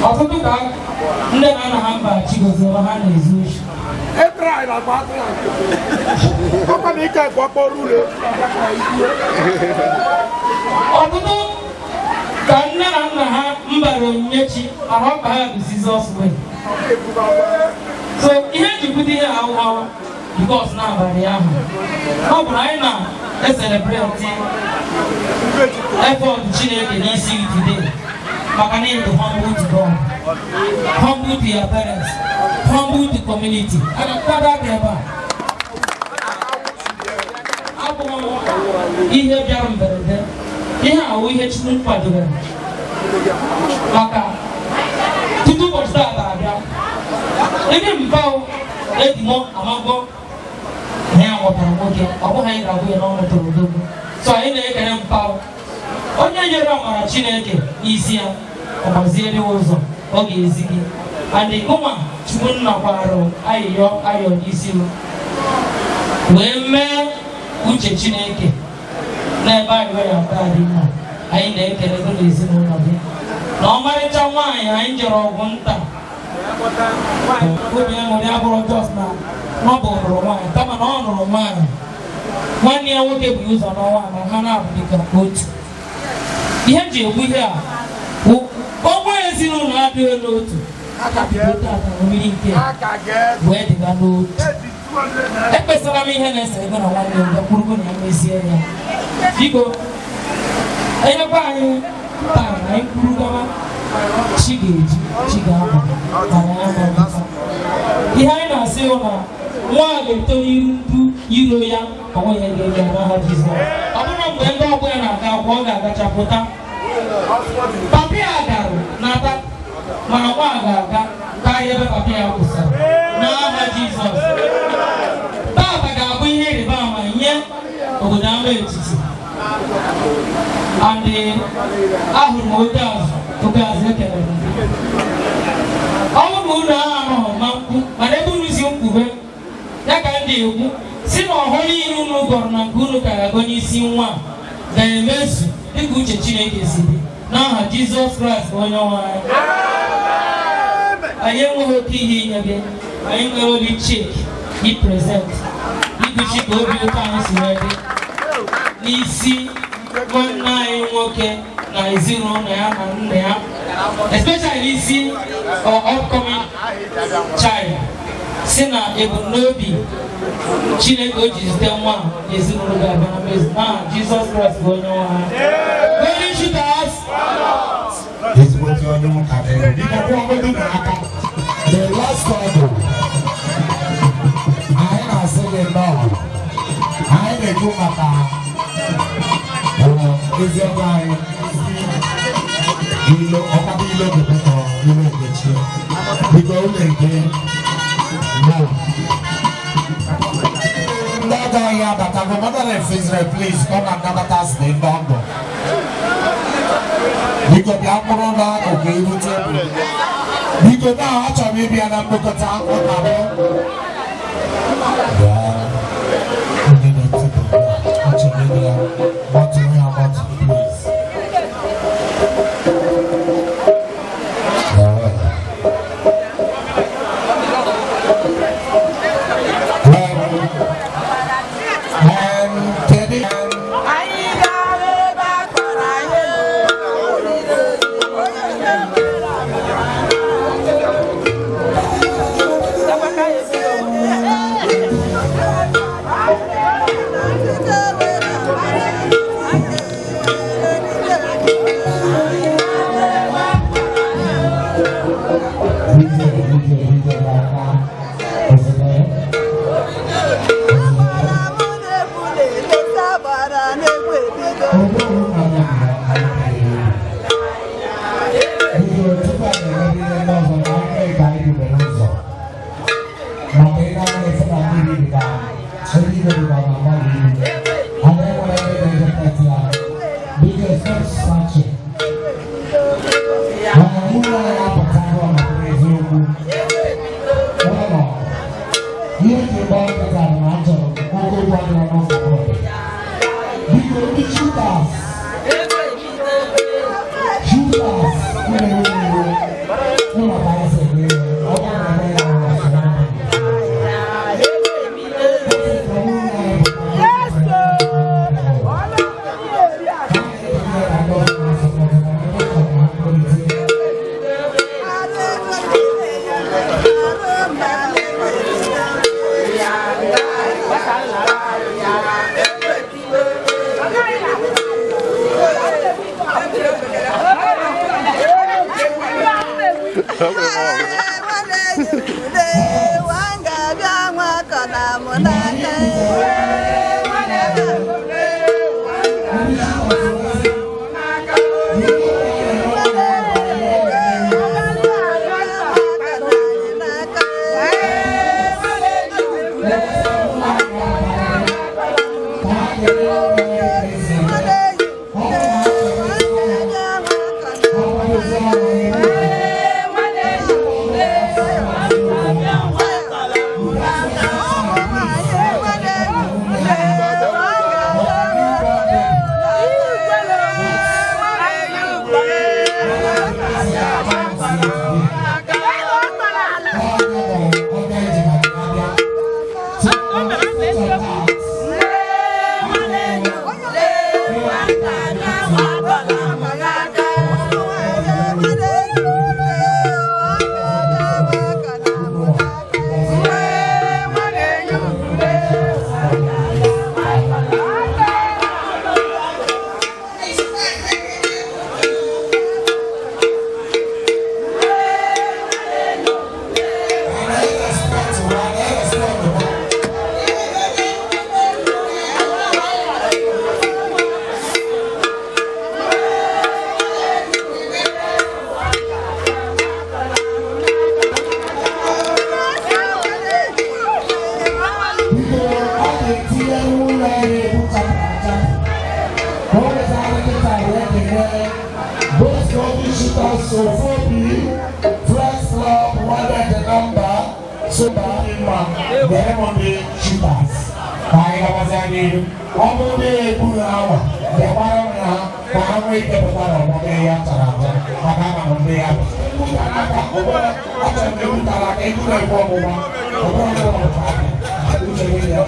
ọtụtụ ka nne na nna ha mba Chigozie ha na-ezu oshi. Ọtụtụ ka nne na nna ha mbara onyinyechi mana ọ ka ha bụ Jizọs way. So ihe njipụta ihe ahụhụ because n'abalị ahụ ọ bụrụ anyị na-eselebreti effort Chineke n'isi today maka na ịdị humble to God, humble to your parents, humble to community. A ga-akwado aka ebe a. Abụghị ihe bịara mberede, ihe awụ ihe Chukwu kwadobere maka tutu ụbọchị taata abịa. Ndị mba ejimọ amagọ na ya ghọtara nwoke, ọ bụghị anyị ga-agwụ ya n'ọnụ toro odogwu. So anyị na-ekele mpa onye nyere amara Chineke n'isi ya, ọ gbaziere ụzọ ọ ga-ezi gị. And gụnwa Chukwu nna kwara ayịyọ ayọ n'isi m wee mee uche Chineke n'ebe ayọ ya taa dị mma. Anyị na-ekele gị n'ezinụlọ gị na ọmarịcha nwaanyị anyị jere ọgwụ nta. Obi aṅụrị abụrụ just na Noble nụrụ nwaanyị, kama na ọ nụrụ nwaanyị nwanne ya nwoke bụ ụzọ n'ọnwa ma ha na-abụ dịka otu. Ihe m ji ekwu ihe a bụ ọnwa ezinụlọ adịghị n'otu bido tata mmiri nke wee dịga n'otu. Ekpesara m ihe na-ese ego na nwanne m gakwurugo na ya mezie ya. Biko enyekwa anyị taa na anyị kwuru gaba chi ga-eji chi ga-abụ mana ya ma ihe anyị na-asị bụ na nwa a ga-eto n'iru ndu iro ya, ọ nweghị ihe ga-eme n'aha Jizọs. Ọ bụrụ mgbe ndị ọgbọ ya na-aga akwụkwọ ọ ga-agachapụta. Papa ya gara nata mana nwa a ga-aga karịa ebe papa ya kwụsịrị n'aha Jizọs. Tata ga-abụ ihe ịrịba ama nye obodo ama etiti. And ahụrụ m oke azụ ekelere m. Ọ bụrụ na unu ahụ ma mkpu mana ebe unu si mkpube ya ka ndị ekwu si na ọhụrụ niile unu gọrọ na nke unu ka ga-agọ n'isi nwa ga-emezu dịka uche Chineke si dị n'aha Jizọs Kraịst bụ onye nwe anyị. Anyị enweghị oke ihe inye gị, anyị nwere only check i present iguchi ka obi ụtọ anyị si wee dị n'isi nwanne anyị nwoke na ezinụlọ ya na nna ya, especially n'isi our upcoming child. Si na ebumnobi Chineke o ji zite nwa ezinụlọ ga-abịa na mmezu n'aha Jizọs Kraịst bụ onye nwe anyị. Golden Shooters! Ezigbote onye ụka mere biko kwụọ ọgọdụ n'aka. The last Bible, anyị na-asị gị nnọọ. Na-ekwu maka eziokwu anyị ilo ọkpakọ ilo gepụta ilo nkechi biko ụlọ eke no ndị ọgọ anyị abatago. Mother of Israel, please come and nabata us. Ndị ọgọ, biko bịa mkpụrụ n'akụkụ iru tebụl biko. Na achọrọ m ịbịa na mkpokọta ụka m bịa ndị na-etipụ achọrọ ịbịa gbatụrụ ya gbatụ, please. Kedu Anyị gara ebe a kpọrọ anyị. Video, video, video n'aka ozugbo. Biko, tupu anyị emebe ihe ndị ọzọ na anyị ka anyị bidoro ụzọ maka ị na-anya efe na mmiri dị ka eluigwe dị ka ọ na-agbalị ilu anyị enwere ndị na-eje pet ya. Biko, stop searching maka nwunye anyị apụtago maka eziokwu ụlọ ihe ji gbaa nkịta bụ na achọrọ m oke ụgwọ dịrọ n'ụzọ bọọlụ. Biko, ndị shooters, shooters, ụlọ ewu ụlọ ka anyị si eme ihe ọ bụrụ na eme ya ụlọ sọrọ. Ọ bụrụ na egbughị awa bịakwara m ha ka ha nwee ike pụta na ọgbọ mee ya chara aja maka ama m ndị ya bụ aka ọbụla achọrọ m ewutara aka egwu na-egbu ọgbụgba ọ bụrụ na ọ bụ aka uche gị ya.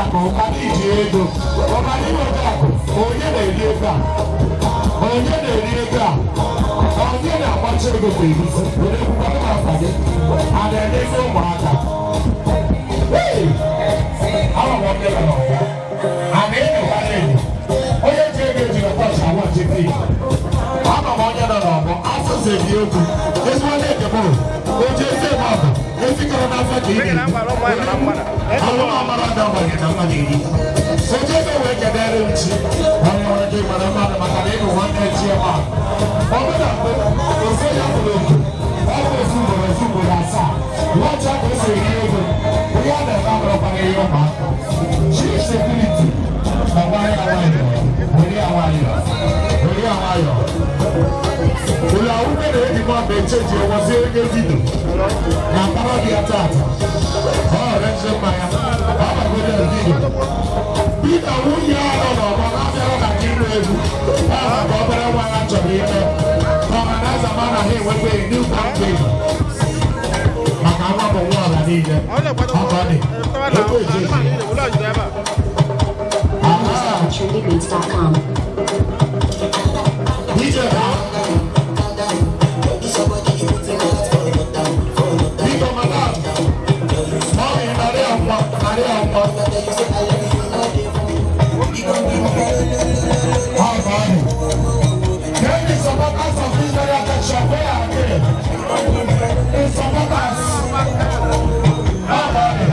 akụ, ụkpana iji ego, ụkpana inweta akụ, onye na-eri ego a? Onye na-eri ego a? Onye na-agbacha ego kwa egusi? Were kwukwa afa gị. A na-emezi ụmụaka. Hey! Ama m onye nọ n'ọgbọ. A na-enyokwara enyo. Onye ji ego ejiri tọọchị agbachi fim. Ama m onye nọ n'ọgbọ. Asụsụ ebi okwu. Ezigbo onye nke m o ji ezi eme ọgụ. Ezikọrọ n'afọ ka ị na-ebi. Alụ m amara ndị ọgbanye na mmadụ iri. Oji ego wee kedere m chi. Onye nwere ike ịgbara mmadụ maka na ịbụ nwanne chi eme akụ. Ọ bụ na mbụ, ofu onye kwuru okwu. Ọ bụ ofu ugboro ofu ugboro asaa. Lọcha ka o si eri ego. Ihe a na-eme abụrụkwana ihe ụmụaka. Chief security na gbara ya nwayọọ. Were ya nwayọọ. Were ya nwayọọ. Ụlọ akwụkwọ na-ejikwa mgbe echeji enwezi onye vidio na mkpara ya tata. Ọ rezi mmanya. Ọ gbagoro ya vidio. Pita nwunye ya nọ n'ọgbọ na-abịara na ịrụ egwu. Ọ maka obere nwa ya chọrọ ime. Ọha na eze ma na ha enwekweghị new campaign. Maka nwa bụ nwa ọla niile. Ọ ka ọ dị. Ego echeji. trendybeats.com. DJ Biko madam, mommy narị akwa, narị akwa. How about you? Then the supporters of this very attention, where are they? The supporters. How about you?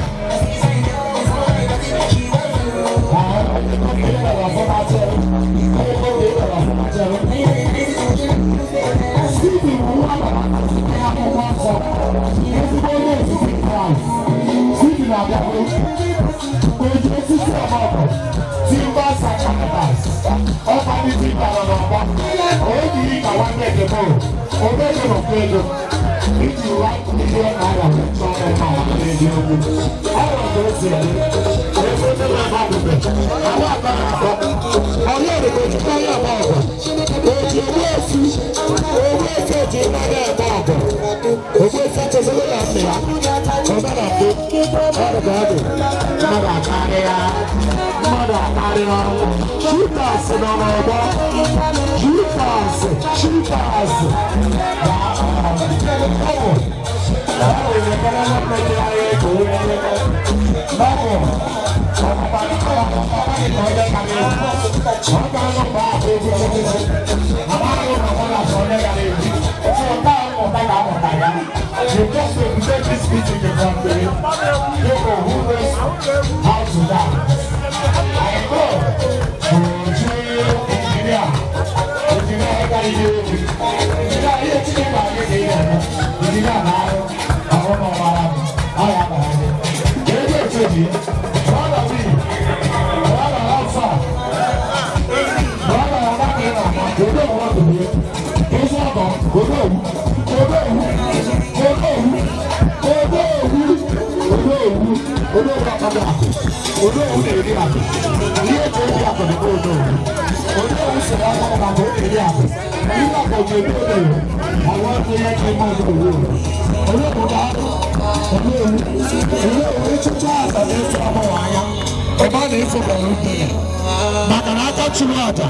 Maka na aka chụrụ aja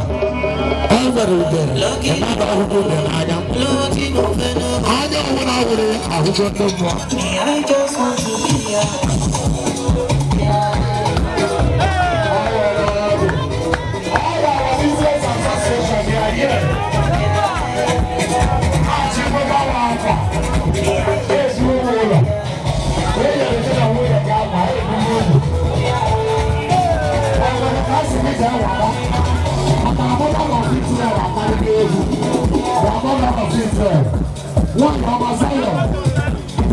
e nwere udere mmadụ ahụhụ udere anya anya ọbụla were ahụhụ ndị mmụọ. All our business association, they are here. One number Zion.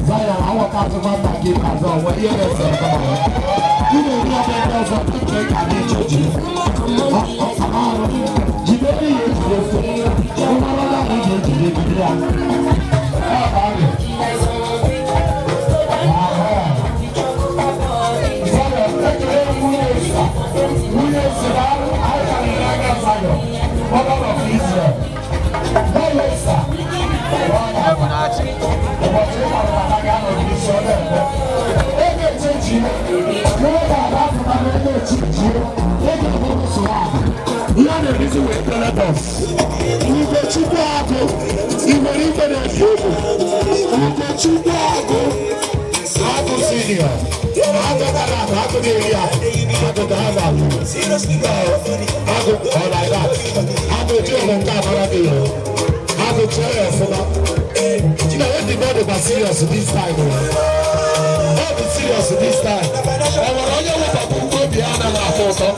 Zion, I want to come back in as well. What you say? You know, we are members of the church and the church. Mother of Israel. Campus. Ugochukwu Agụ, ị nwere ife na-eji egwu. Ugochukwu Agụ, Agụ senior. Agụ dara akụ, agụ na-eri akụ. Agụ dara akụ. Agụ, ọ like that. Agụ ji ụmụ nke amara gị o. Agụ chee ya ọfụma. You know, everybody was serious this time. Ọ dị serious this time. Ọ nwere onye wụ papa ukwu obi ya anaghị atọ ụtọ.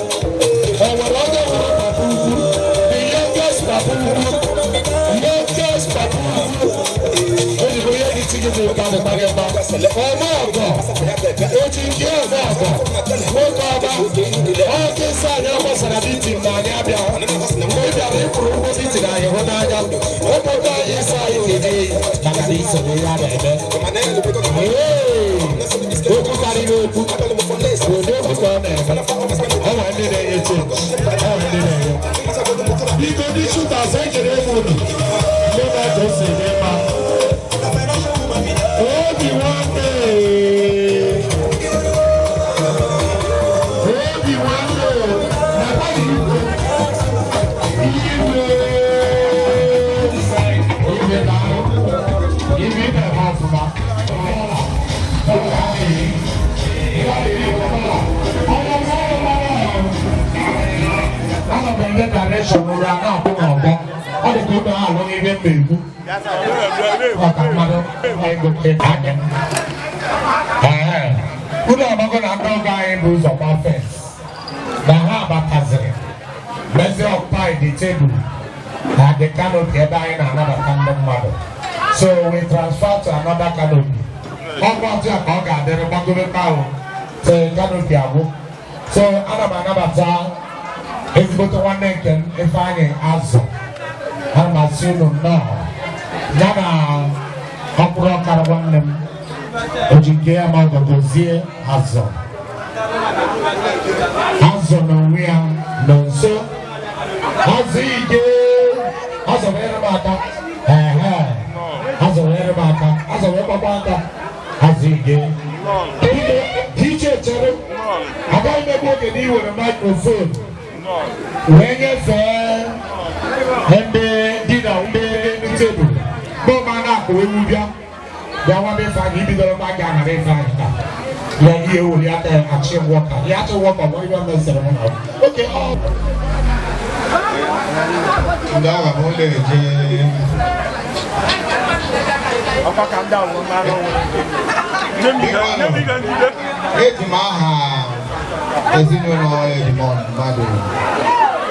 Ọ nwere onye wụrụ papa ukwu. The youngest papa ukwu. Youngest papa ukwu. Ozugbo ihe dị chi gị bụ ụka dị gị mma. Ọma ọgọ. Oji nke ọma ọgọ. Nwoke ọma. Ọkụ nsọ anyị gbasara meeting na anyị abịa. Mgbe ị bịara ịkwụrụ ụgwọ meeting anyị hụ n'anya. Ụmụnne anyị nsọ anyị ga-eje maka na iso n'ihe a na-eme. Okwu karịrị okwu. Ụdị okwu ka ọ na-eme. Ọ nwere ndị na-enye change. Ọ nwere ndị na-enye. Biko ndị shooters ekele m unu. Ndị na-eche ose dị mma. Obi nwanne. Obi nwanne. Na igwe. Igwe. Igwe na-ahụ. Igwe na-eme ọfụma. Ana m enye direction ụra na-akwụ n'ọgbọ. Ọ dị ka ụlọ alụ ihe m na-ekwu. Ọka mmadụ ego anya. Ụlọ ọgbakọ na ndị ọgọ anyị bụ ụzọ gba fens. Na ha abataziri. Mezie occupy the table na the canopy ebe anyị na-anabata ndị mmadụ. So we transfer to another canopy. Ọgwụ ọtụ ya ka ọ ga-adịrị gbagoro ahụ. So canopy agwụ. So ana m anabata ezigbote nwanne nke m Ifeanyị Azụ. Ana m asị unu nnọọ. Ya na ọkpụrụ ọkara nwanne m o ji nke ya ma ọ gozie Azụ. Azụ n'onwe ya nọ nso. Azụ ike. Azụ were m aka. Ehe. Azụ were m aka. Azụ wee gbakwa aka. Azụ ike. Iche chere. Agaghị m egbu oge na iwere microphone. Wee nyefee ndị di na ndị elu tebụl. Bọọlụ a na-akụ ewu bịa. Bịa nwa Ifeanyị ibidoro ma ga anara Ifeanyị taa. Ya ihe wuli aka ya achị wọka. Ya achị wọka ọ bụrụ ihe mesịrị m na. Oke ọ. Ndị agha m ụlọ eje. Eji m aha ezinụlọ Edmond mmadụ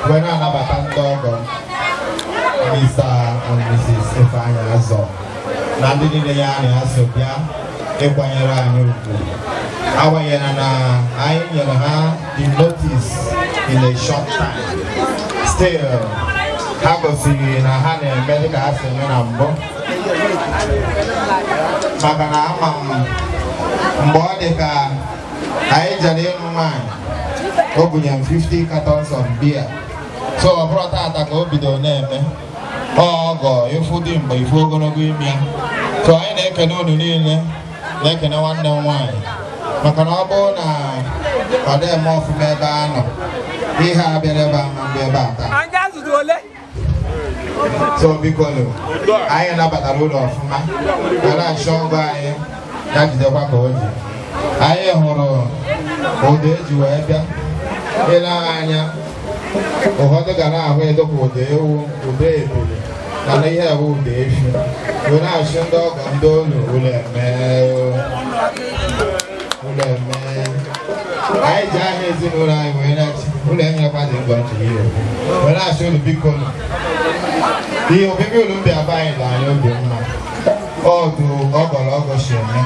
wee na-anabata ndị ọgọ Mr. and Mrs. Ifeanyi Azọ na ndị niile ya na ya so bịa ịkwanyere anyị ugwu. Agbanyere na anyị nyere ha the notice in a short time. Still, ha gosiri na ha na-eme dịka ha si eme na mbụ. Maka na ama m mgbe ọ dị ka anyị jere ịnụ nwaanyị, o bunyere m 50 cartons of beer. So ọ bụrụ tata ka o bidoro na-eme ọgọ ifu dị mgbe ifu ogologo imi ya. So anyị na-ekene unu niile, na-ekene nwanne m nwaanyị maka na ọ bụrụ na ọ dị eme ọfụma ebe a nọ, ihe a bịara ebe a ma mgbe ebe a taa. So biko nụ, anyị nabatara ụlọ ọfụma, were achọ ọgọ anyị ya jidekwa ka o ji. Anyị hụrụ ụda eji wee bịa ile anya, ụfọdụ ga na-ahụ edokwa ụda ewu, ụda ebule, mana ihe ewu ụda efi. Were achị ndị ọgọ ndị olu ụlọ eme ụlọ eme. Anyị ji aha ezinụlọ anyị wee na-achị ụlọ enyerekwa dị ngọ nchi ihe were achị ụlọ biko nụ. Ihe obibi ụlọ mbịa be anyị dị anyị obi mma. Ọdụ ọgọrọ ọgọ si eme.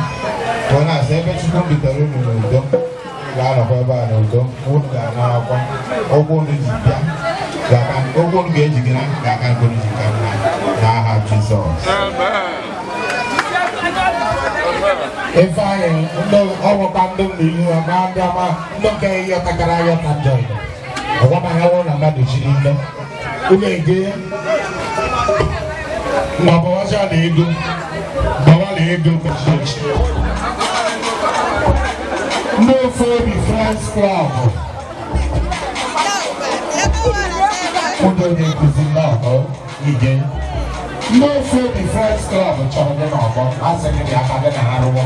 Were na-asị ebe Chukwu bitere unu n'udo, ga-anọkwa ebe a n'udo, unu ga-anarakwa ụgwọ unu ji bịa, ụgwọ unu ga-eji gị na ga-aka nke unu ji ka mma n'aha Jizọs. Ifeanyị ndị ọgwụkwa ndị m n'ihu ma ndị ama ndị nke yọtakara ayọta njọ ọgwa ma ya wụrụ na mmadụ jiri nne ụlọ ege ma bọwacha na ego gbawa na ego ndị ofe obi Friends Club ụdọ onye nkụzi nọ. Ije ndị ofe obi Friends Club chọrọ gị n'ọgbọ asị gị bịa ka gị na ha rụọ.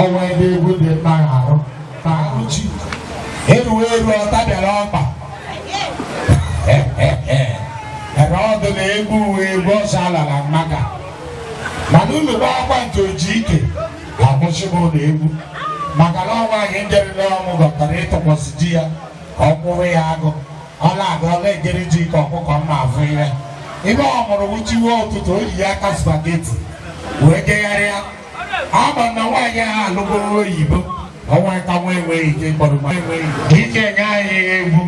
Ọnwa ebe egwu dị mma arụ ma arụchi eruo eru ọta bịara ọkpa ere ọdụ na egwu uwe egwu ọsọ ala na mmaka mana unu gba akwa nke oji ike akwụsị m ụlọ egwu maka na ọnwa anyị njerịrị ọnwụ gọtara ịtụkwasị di ya ka ọ kwụrụ ya agụ ọ na-agụ ọ na-ejere ji ike ọkụkọ mma afụ ihe ibe ọ mụrụ wuchiwe ụtụtụ o ji ya aka spageti wee jegharịa ama na nwaanyị ahụ alụgoro oyibo ọnwa ka nwa enweghị ike ịkpọrọ ma enweghị ike nye anyị egwu.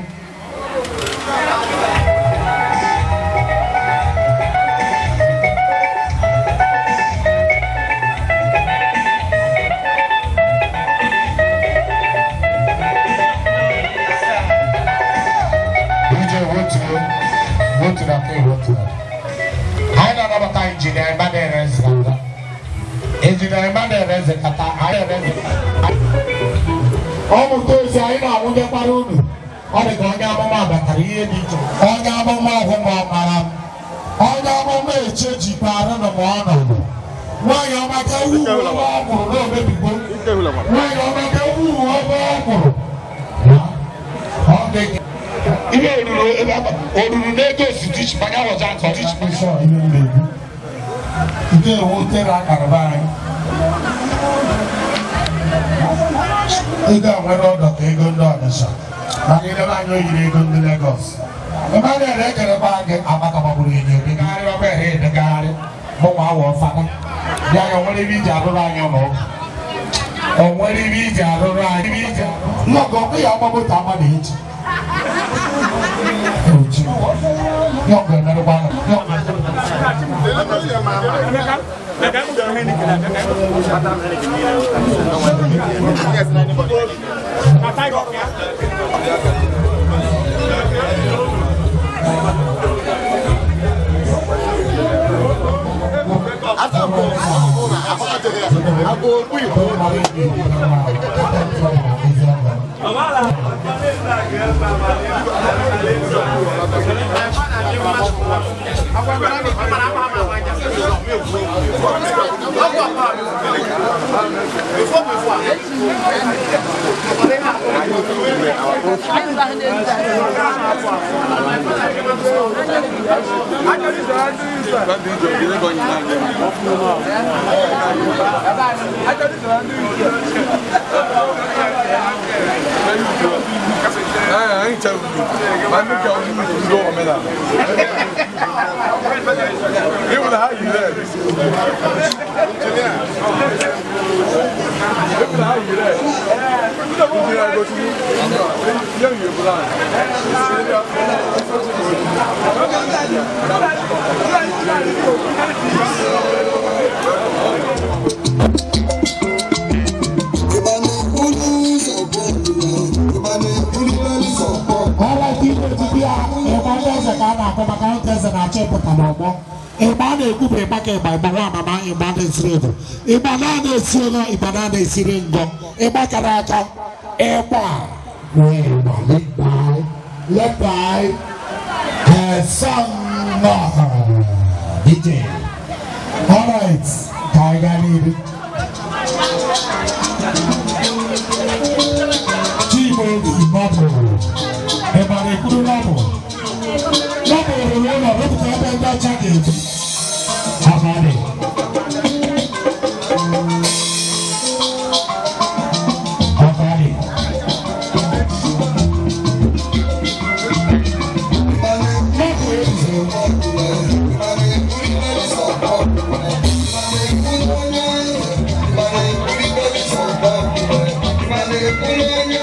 Ije wotuo wotu na ke wotu anyị na-anabata injinia Emmanuel Ezekata. Injinia Emmanuel Ezekata anyị na-eze ọ mụta ozi anyị na-anwụnyekwara unu. Ọ dị ka onye amụma batara ihe dị iche, onye amụma ọhụụ ma ọ mara m, onye amụma eche jikwa arụ na ma ọ nọdụ. Nwaanyị ọma ka ewu uwe ọma ọ kwụrụ na omebigbo. Nwaanyị ọma ka ewu uwe ọma ọ kwụrụ. Ọ dị ihe oruru n'ego ositichi manya wọcha ntọ nke ewu tere akaraba anyị. Ego a nwere ọdọ ka ego ndị Ọnịsha mana ilebe anya o yiri ego ndị Legọs. Emmanuel ekerekwa gị amaka gbagburu enyo degharị ọbere edegharị mụnwa awọ fada bịa ya onwere ibe iji arụrụ anyị ụlọ ụka onwere ibe iji arụrụ anyị ibe iji lọgọ ọkụ ya ọgba moto ama na echi. Ịgba na-ekwu bụ ịgba ka ịgba ịgba nwa amama ịgba na-esiri ebu ịgba na-ana-esi ụlọ ịgba na-ana-esiri ngọ ịgba kara aka ịgba wee ịgba led by Song DJ. All right, ka anyị gaa n'ihu. Chimaobi Nọbụrụ ịgba na-ekwuru nọbụrụ nọbụrụ rụrụ ụlọ rụpụta ebe ndị ọcha ga-ebi. Amadi. Amadi. Thank you.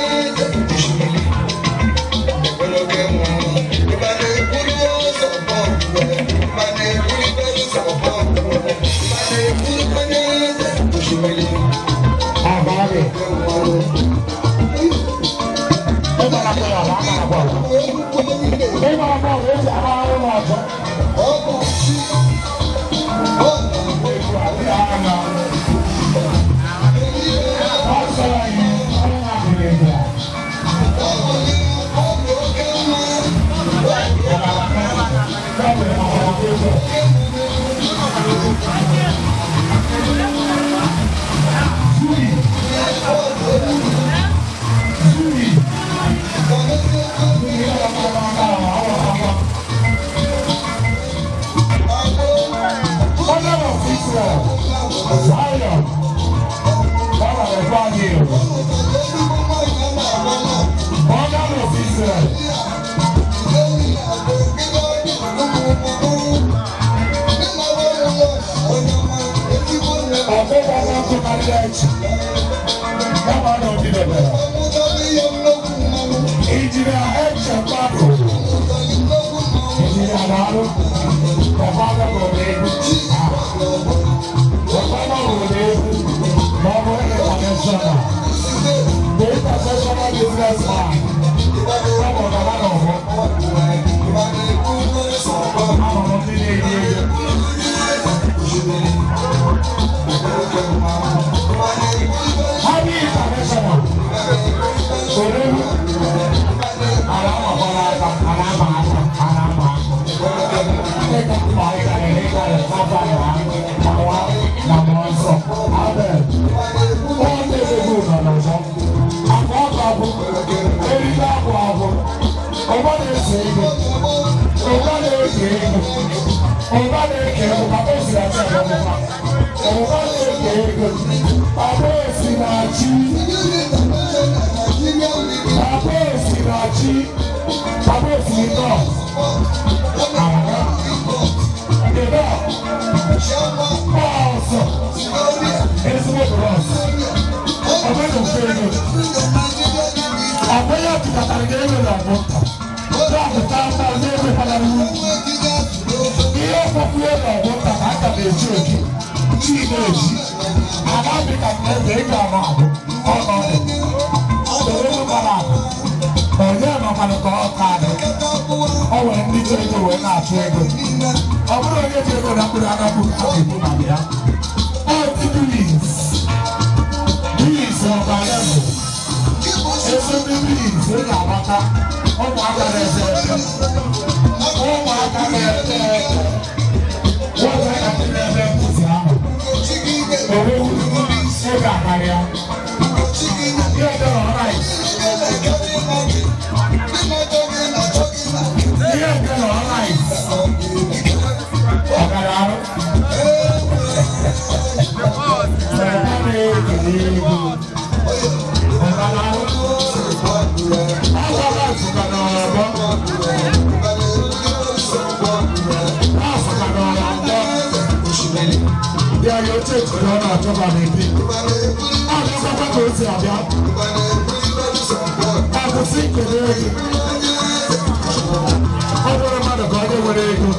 Israel, Zion, Baba Efani, Mother of Israel. Ọ̀pọ̀ ọmọ tó kárí ẹ̀jì, yàrá náà ti bẹ̀rẹ̀. Ìjìnlẹ̀ ẹ̀jẹ̀ pàdé. Ìjìnlẹ̀ àdáró. Bàbá bẹ̀rẹ̀ òde. Bàbá náà òde. Bàbá international. The international businessman. Bàbá bàbá náà wọ̀. Àwọn ọmọ tí ní èyí èyí. Happy International. Òde. Ọ bụrụ onye ji ego na mkpụrụ aka bụ a na-ekwu maka ya. Ọ dị Beans ọba level. Ezi ndị beans ị ga-agbata ụmụaka na-ete ete. Ụmụaka na-ete ete. Nwata ka ndị na-eme nkụzi ahụ. Owu ị ga-akarịa. Ihe dọrọ rice. Ihe dọrọ rice. Ọ̀kadà arụ. Ọ bụrụ mmadụ ka onye nwere ego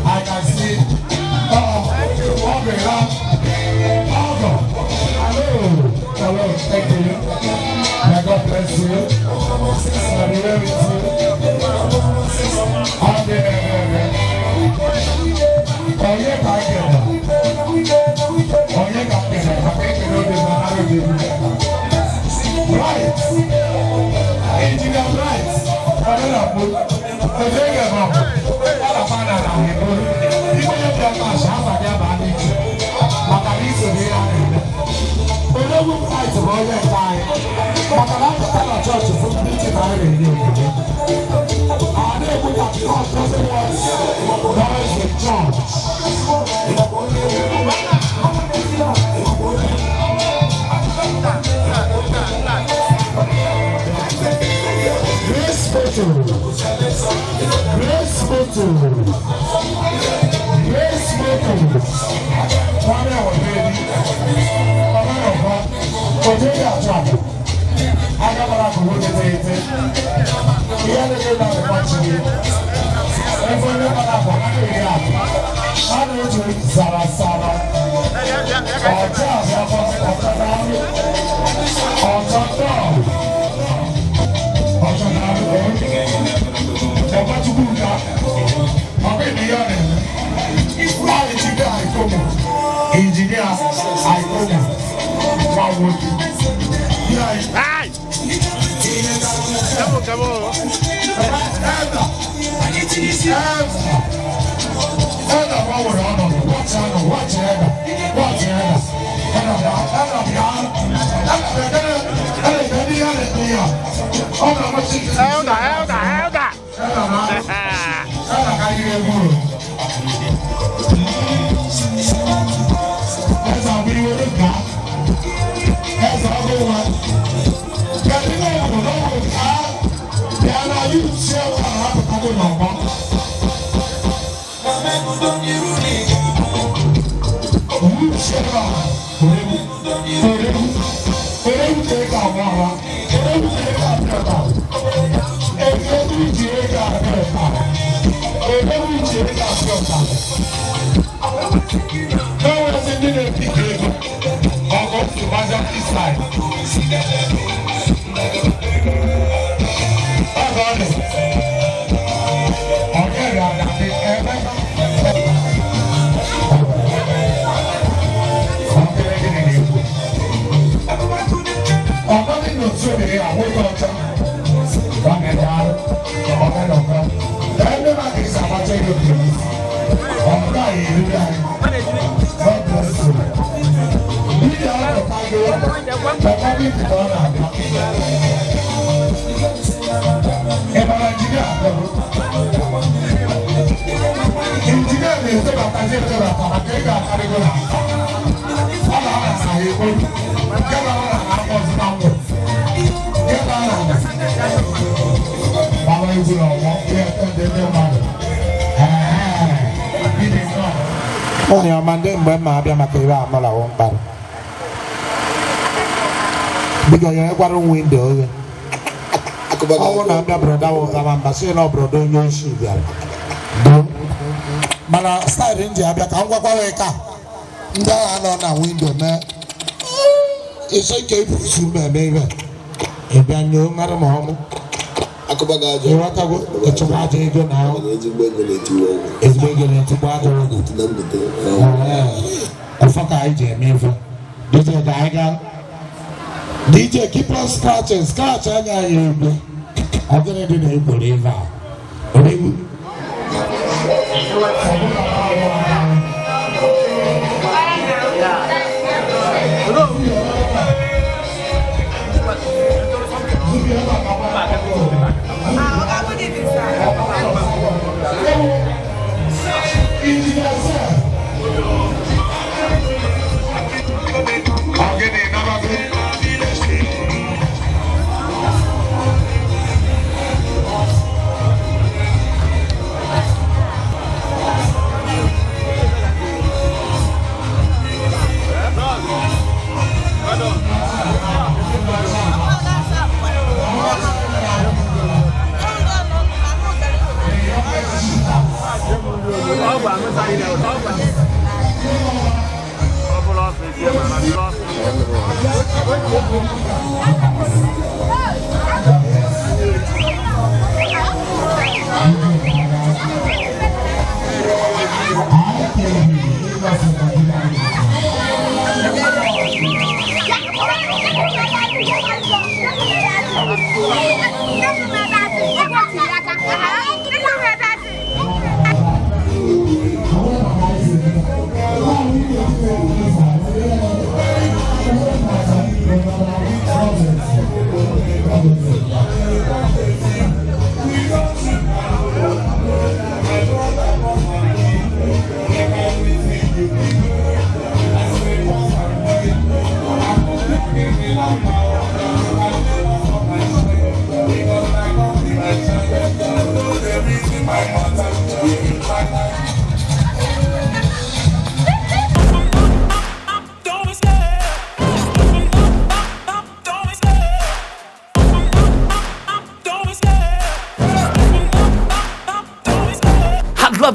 I can see. Oh, hello, hello, thank you. May God bless you. I be with you. Right. Engineer Bright. Grace Photo. Grace Photo. Grace Photo. Kwame Odebi. Kwame Ofa. Odebi Achabu. Agabara kò wọ́n tètè tètè. Ìyá lè dé náà lè chi. Ẹ̀fọ́ ní padà bọ̀ á lè rí àpò. Á lè ju sàràsàrà. Ọ̀tá àbí ọ̀tá náà. Ọ̀tá náà. ọcha na-alụ ọba Chukwuka ọba ènìyàn rẹ̀ láì ti dé àìkómọ injinia àìkómọ wà wọ́n bí àì. Come on, come on. Elder, wà wọ̀rọ̀ ọ̀nà wọ́ọ̀tì ọ̀nà wọ́ọ̀tì ẹ̀dà wọ́ọ̀tì ẹ̀dà ẹ̀dà ẹ̀dà bíà ẹ̀dà ẹ̀dà ẹ̀dà ẹ̀dà ọ̀nà wọ́ọ̀tì. Elder, elder, elder. Elder na elder kárí egwu ẹ̀sà àbúrò wọlé gbà ẹ̀sà àbúrò wọn kẹ́tí náà wò lọ́wọ́ ká bíà náà yóò ṣe ọ̀nà àpòkọ́kọ́ n'ọ̀gbọ́n. Onye ọma ndị mgbe m abịa maka ebe a mụlawo mkparị biko ya ekwara windo oghe ọ bụrụ na mbịa brọda wụtara mba sị na ọ brọda onye oshi bịara mana staịlị m ji abịa ka m gwakwa ya ka ndị agha nọ na windo mee ịsọ ike ibusu m eme ibe ịbịa nyoo mara ma ọmụ ịghọtago ịchụkwa aja ego na ahụ ezigbo ego na-etigbu ajọ ọgwụ ọfọ ka anyị ji eme ife DJ ka anyị gaa DJ keep on scratching scratch anya anyị egbe ọ gịnị dị na ekworo ife a oregbu.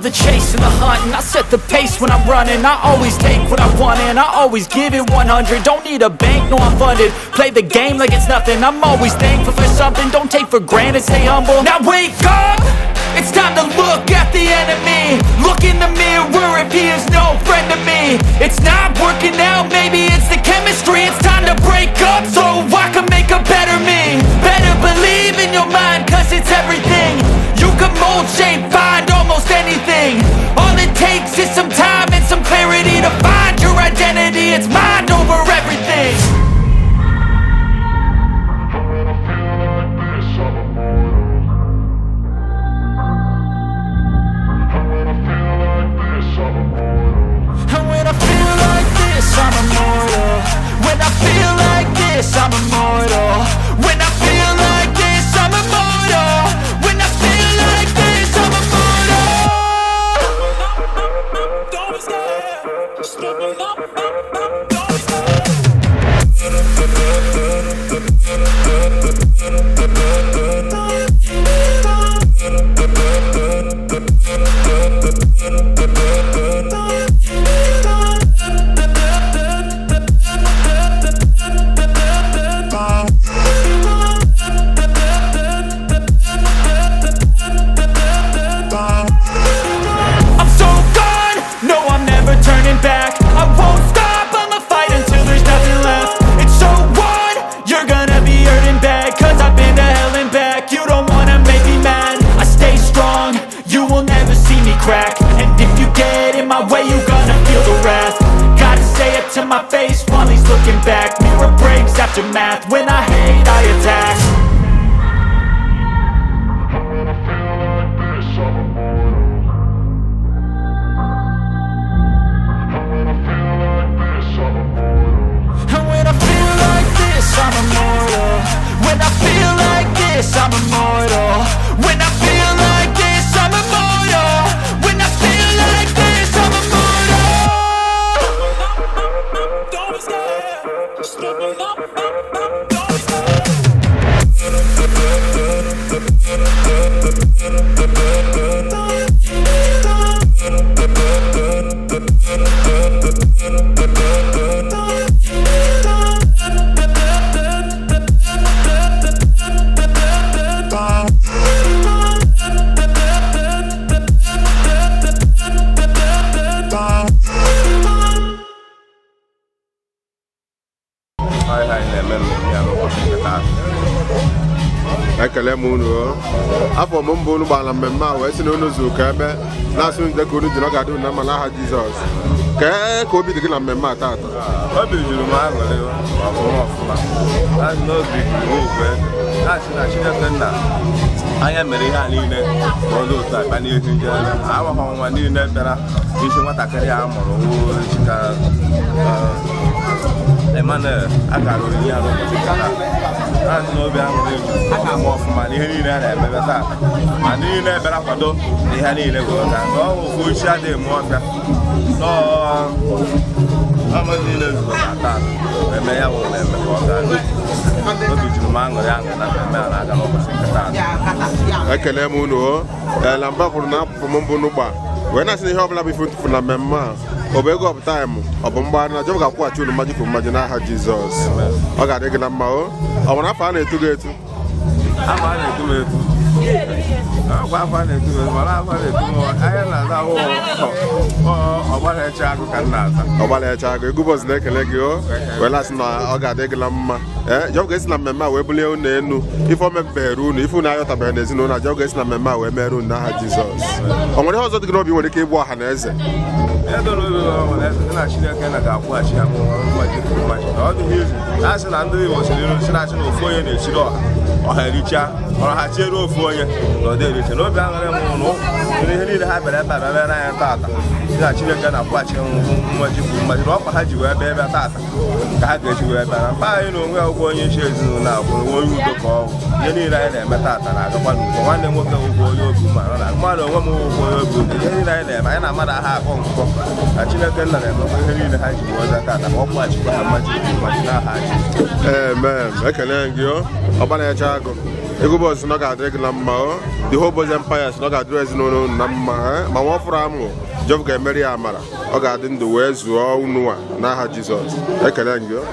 love the chase and the hunt, and I set the pace when I'm running. I always take what I want and I always give it 100. Don't need a bank, no I'm funded. Play the game like it's nothing. I'm always thankful for something. Don't take for granted, stay humble. Now wake up! It's time to look at the enemy. Look in the mirror if he is no friend to me. It's not working out, maybe it's the chemistry. It's time to break up so I can make a better me. Better believe in your mind, cause it's everything. You can mold, shape, find almost anything. All it takes is some time and some clarity to find your identity. It's mind over everything. And when I feel like this, I'm immortal. When I feel like this, I'm immortal. When I feel like this, I'm immortal. When I feel like this, I'm immortal. Don't be scared. Stepping up, don't be scared. I'm so gone, no I'm never turning back. I won't stop, I'ma fight until there's nothing left. It's so on, you're gonna be hurting bad. Cause I've been to hell and back. You don't wanna make me mad. I stay strong, you will never see me crack. And if you get in my way, you gonna feel the wrath. Gotta say it to my face while he's looking back. Mirror breaks after math, when I hate, I attack. And when I feel like this, I'm immortal. When I feel like this, I'm immortal. When I feel like this, I'm immortal. When I feel like this, I'm immortal. Don't be scared. Stepping up, don't be scared. Ekele m unu o. Afọ m mbụ unu gbara mmemme a wee sị na unu zuru ka eme na-asụ nde ka unu ji na ọ ga-adị unu na mma n'aha Jizọs. Kee ka obi dị gị na mmemme a taata? Obi juru m aṅụrị ọfụma ọfụma. Asị na obi juru m okwe. Na-asị na Chineke nna anya mere ihe a niile ka ọ dị otu a bịa n'ihu njedebe. Agbakọ nwa niile bịara isi nwatakịrị a mụrụ Chika Emmanuel akara oriri ya n'ụbọchị nkata. Na-asị na obi aṅụrị juru m ọfụma na ihe niile a na-emebe taa. Ma ndị niile bịara kwado na ihe niile gwụrụ taa. Na ọ bụ ofu isi adịghị eme ọfịa. Ọmụ niile zukọtara taa eme ya bụ mmemme ka ọ gaa. Obi juru m aṅụrị aṅụrị na mmemme a na-aga n'ụbọchị nke taa. Ekele m unu o. Na mba kwuru na afọ m mbụ n'ụgba wee na-asị na ihe ọbụla bụ ife ntụfu na mmemme a ọ bụ ego ọ bụ taịmụ ọ bụ mgbagharị na Jehova ga-akwụghachi unu mmaji kwuru mmaji n'aha Jizọs. Ọ ga-adị gị na mma o. Ọ nwere afọ a na-etu gị etu? Afọ a na-etu m etu. Ọkwa afọ a na-etu m etu, mana afọ a na-etu m anya na-aza ahụ ọgbara eche agụ ka m na-aza. Ọgbara eche agụ, egwu bọs na-ekele gị o. Wee na-asị na ọ ga-adị gị na mma. Ee, Jehova ga-esi na mmemme a wee bulie unu enu. Ife o mebere unu, ife unu ayọtabeghị n'ezinụlọ a, Jehova ga-esi na mmemme a wee mere unu n'aha Jizọs. Ọ nwere ihe ọzọ dị gị n'obi nwere ike ịgbu ọha na eze? Ego na Chineke na ga-akwụghachi ya mmaji kwuru mmaji. Ọ dịghị izu. A sị na ndị Igbo siri ilu sị na-achị na ofu onye na-echiri ọha ọha erichaa ọra ha chiere ofu onye na ọ dị ericha. N'obi aṅụrị m nụ ihe niile ha bịara ebe a bịa mere anya taata. Sị na Chineke na-akwụghachi mmaji kwuru mmaji na ọkpa ha ji wee bịa ebe taata ka ha ga-eji wee bịa na mpa anyị na onwe ya ụgwọ onye isi ezinụlọ a kwụrụ onye udo ka ọ ihe niile anyị na-eme taata na-agakwa n'ugbo. Nwanne m nwoke ụgwọ onye obi mara na mmadụ onwe m ụgwọ onye obi udo. Ihe niile anyị na-eme anyị na-amada ha akọ nkụkọ na Chineke nna na-emekwa ihe niile ha ji wee bịa taata ka ọ kwụghachikwa ha mmaji kwuru mmaji n'aha Jizọs. Amen. Ekele gị o. Ọgbara eche agụ. Ego Boys na ọ ga-adịrị gị na mma o. The whole Boys Empire sị na ọ ga-adịrị ezinụlọ unu na mma ma nwa ọfụrụ amụ Jehova ga-emeri ya amara ọ ga-adị ndụ wee zụọ unu a n'aha Jizọs. Ekele gị o.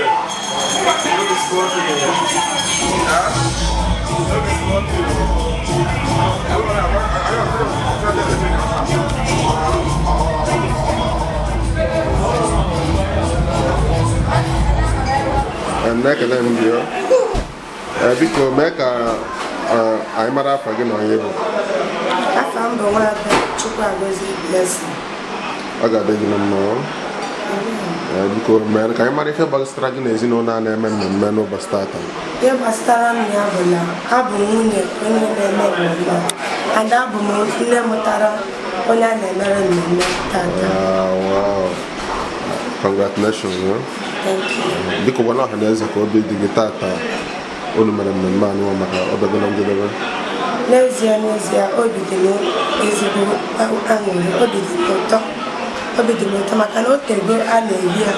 Champions for the 19th time. Na-ekele m gị o. Biko mee ka anyị mara afa gị na onye bụ. Afa m bụ Nwada Chukwuagozie Blessing. Ọ ga-adị gị na mma o. Biko mee ka anyị mara ife gbasara gị na ezinụlọ a na-eme mmemme n'ụbọchị tata. Ihe gbasara m ya bụ na abụ m nwunye onye na-eme mmemme and abụ m nne mụtara onye a na-emere mmemme tata. Wow. Congratulations. Thank you. Biko gwana ọha na eze ka obi dị gị tata unu mere mmemme anụwa maka ọbịago na njedebe. N'ezie n'ezie obi dị m ezigbo aṅụrị, obi dị m ụtọ. Obi dị m ụtọ maka na o tego a na-eyi ya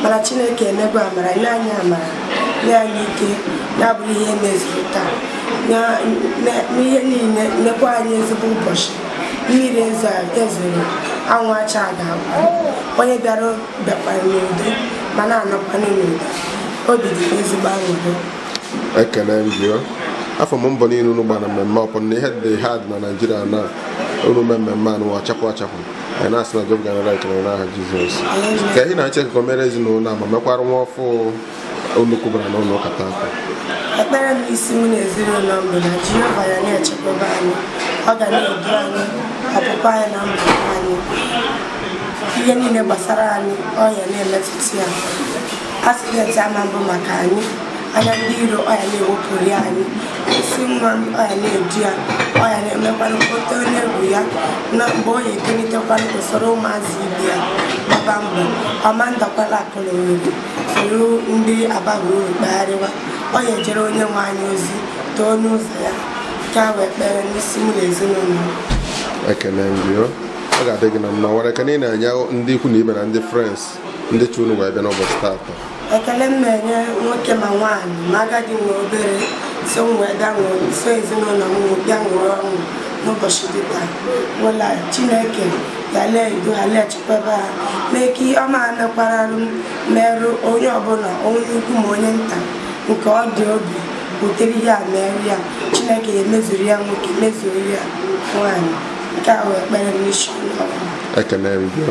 mana Chineke emego amara nye anyị amara nye anyị ike ya bụrụ ihe mezuru taa n'ihe niile nyekwa anyị ezigbo ụbọchị mmiri ezoro anwụ acha ga-agwụ onye bịara bịakwara n'udo ma na-anọkwanụ n'udo. Obi dị m ezigbo aṅụrị. Ekele m gị. Afọ m mbọ niile unu gbara mmemme ọpụ na ihe dị hard na Naịjirịa na unu mee mmemme anụ achapụ achapụ. Anyị na-asị na Jehova ga-anara ekele n'aha Jizọs. Ka ihe na-eche ka o mere ezinụlọ a ma mekwara nwa ọfụ unu kwubara n'ụlọ ụka tata. Ekpere m isi m na ezinụlọ m bụ na Jehova ya na-echekwaba anyị, ọ ga na-edu anyị, ọpụpụ anyị na mbụ anyị, ihe niile gbasara anyị ọ ya na-emetụta ya. Accident ama mbụ maka anyị, anya ndị iro ọ ya na-ewepụrụ ya anyị, isi nwa m ọ ya na-edu ya, ọ ya na-emekwanụ ote onye egwu ya na mgbe ọ ya etolitekwanụ usoro ụmụazị ibe ya gbaba mbọ ọma ndakwala akụ na ohere soro ndị abaghị uru kpagharịwa, ọ ya ejere onye nwe anyị ozi too n'ụzọ ya ka wee kpere n'isi mụ na ezinụlọ m. Ekele m gị. Ọ ga-adị gị na mma. Nwere ekele ị na-enye ndị ikwu na ibe na ndị friends ndị chi unu wee bịa n'ụbọchị tata. Ekele m na-enye nwoke ma nwaanyị ma agadi ma obere so m wee bịa ṅụrụ so ezinụlọ m bịa ṅụrụ ọṅụ n'ụbọchị dị taa wụla Chineke ya lee-edu ha lee-echekwaba ha mee ka ihe ọma mekwara m merụ onye ọbụla onye ukwu ma onye nta nke ọ dị obi butere ihe a merụ ya Chineke ya emezuru ya nwoke mezuru ya nwaanyị. Nke a wee ekpere m n'isi onye ọbụla. Ekele m gị.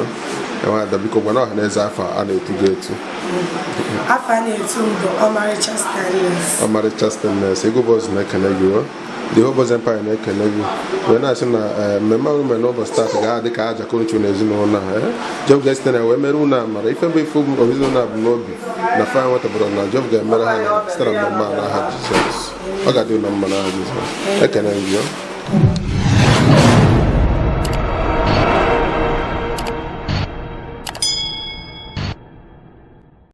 Nwada biko gwana ọha na eze afọ a na-etu gị etu. Afọ a na-etu m bụ Ọmarịcha Stainless. Ọmarịcha Stainless. Ego Boys na-ekele gị. The Whole Boys Empire na-ekele gị wee na-asị na mmemme unu mere n'ụbọchị tata ga-adị ka aja kụrụchu na ezinụlọ a. Jehova ga-esite na wee mere unu amara ife bụ ife ezinụlọ a bụ n'obi na fa nwetabụrụ na Jehova ga-emere ha na site na mmemme a n'aha Jizọs. Ọ ga-adị unu mma n'aha Jizọs. Ekele m gị.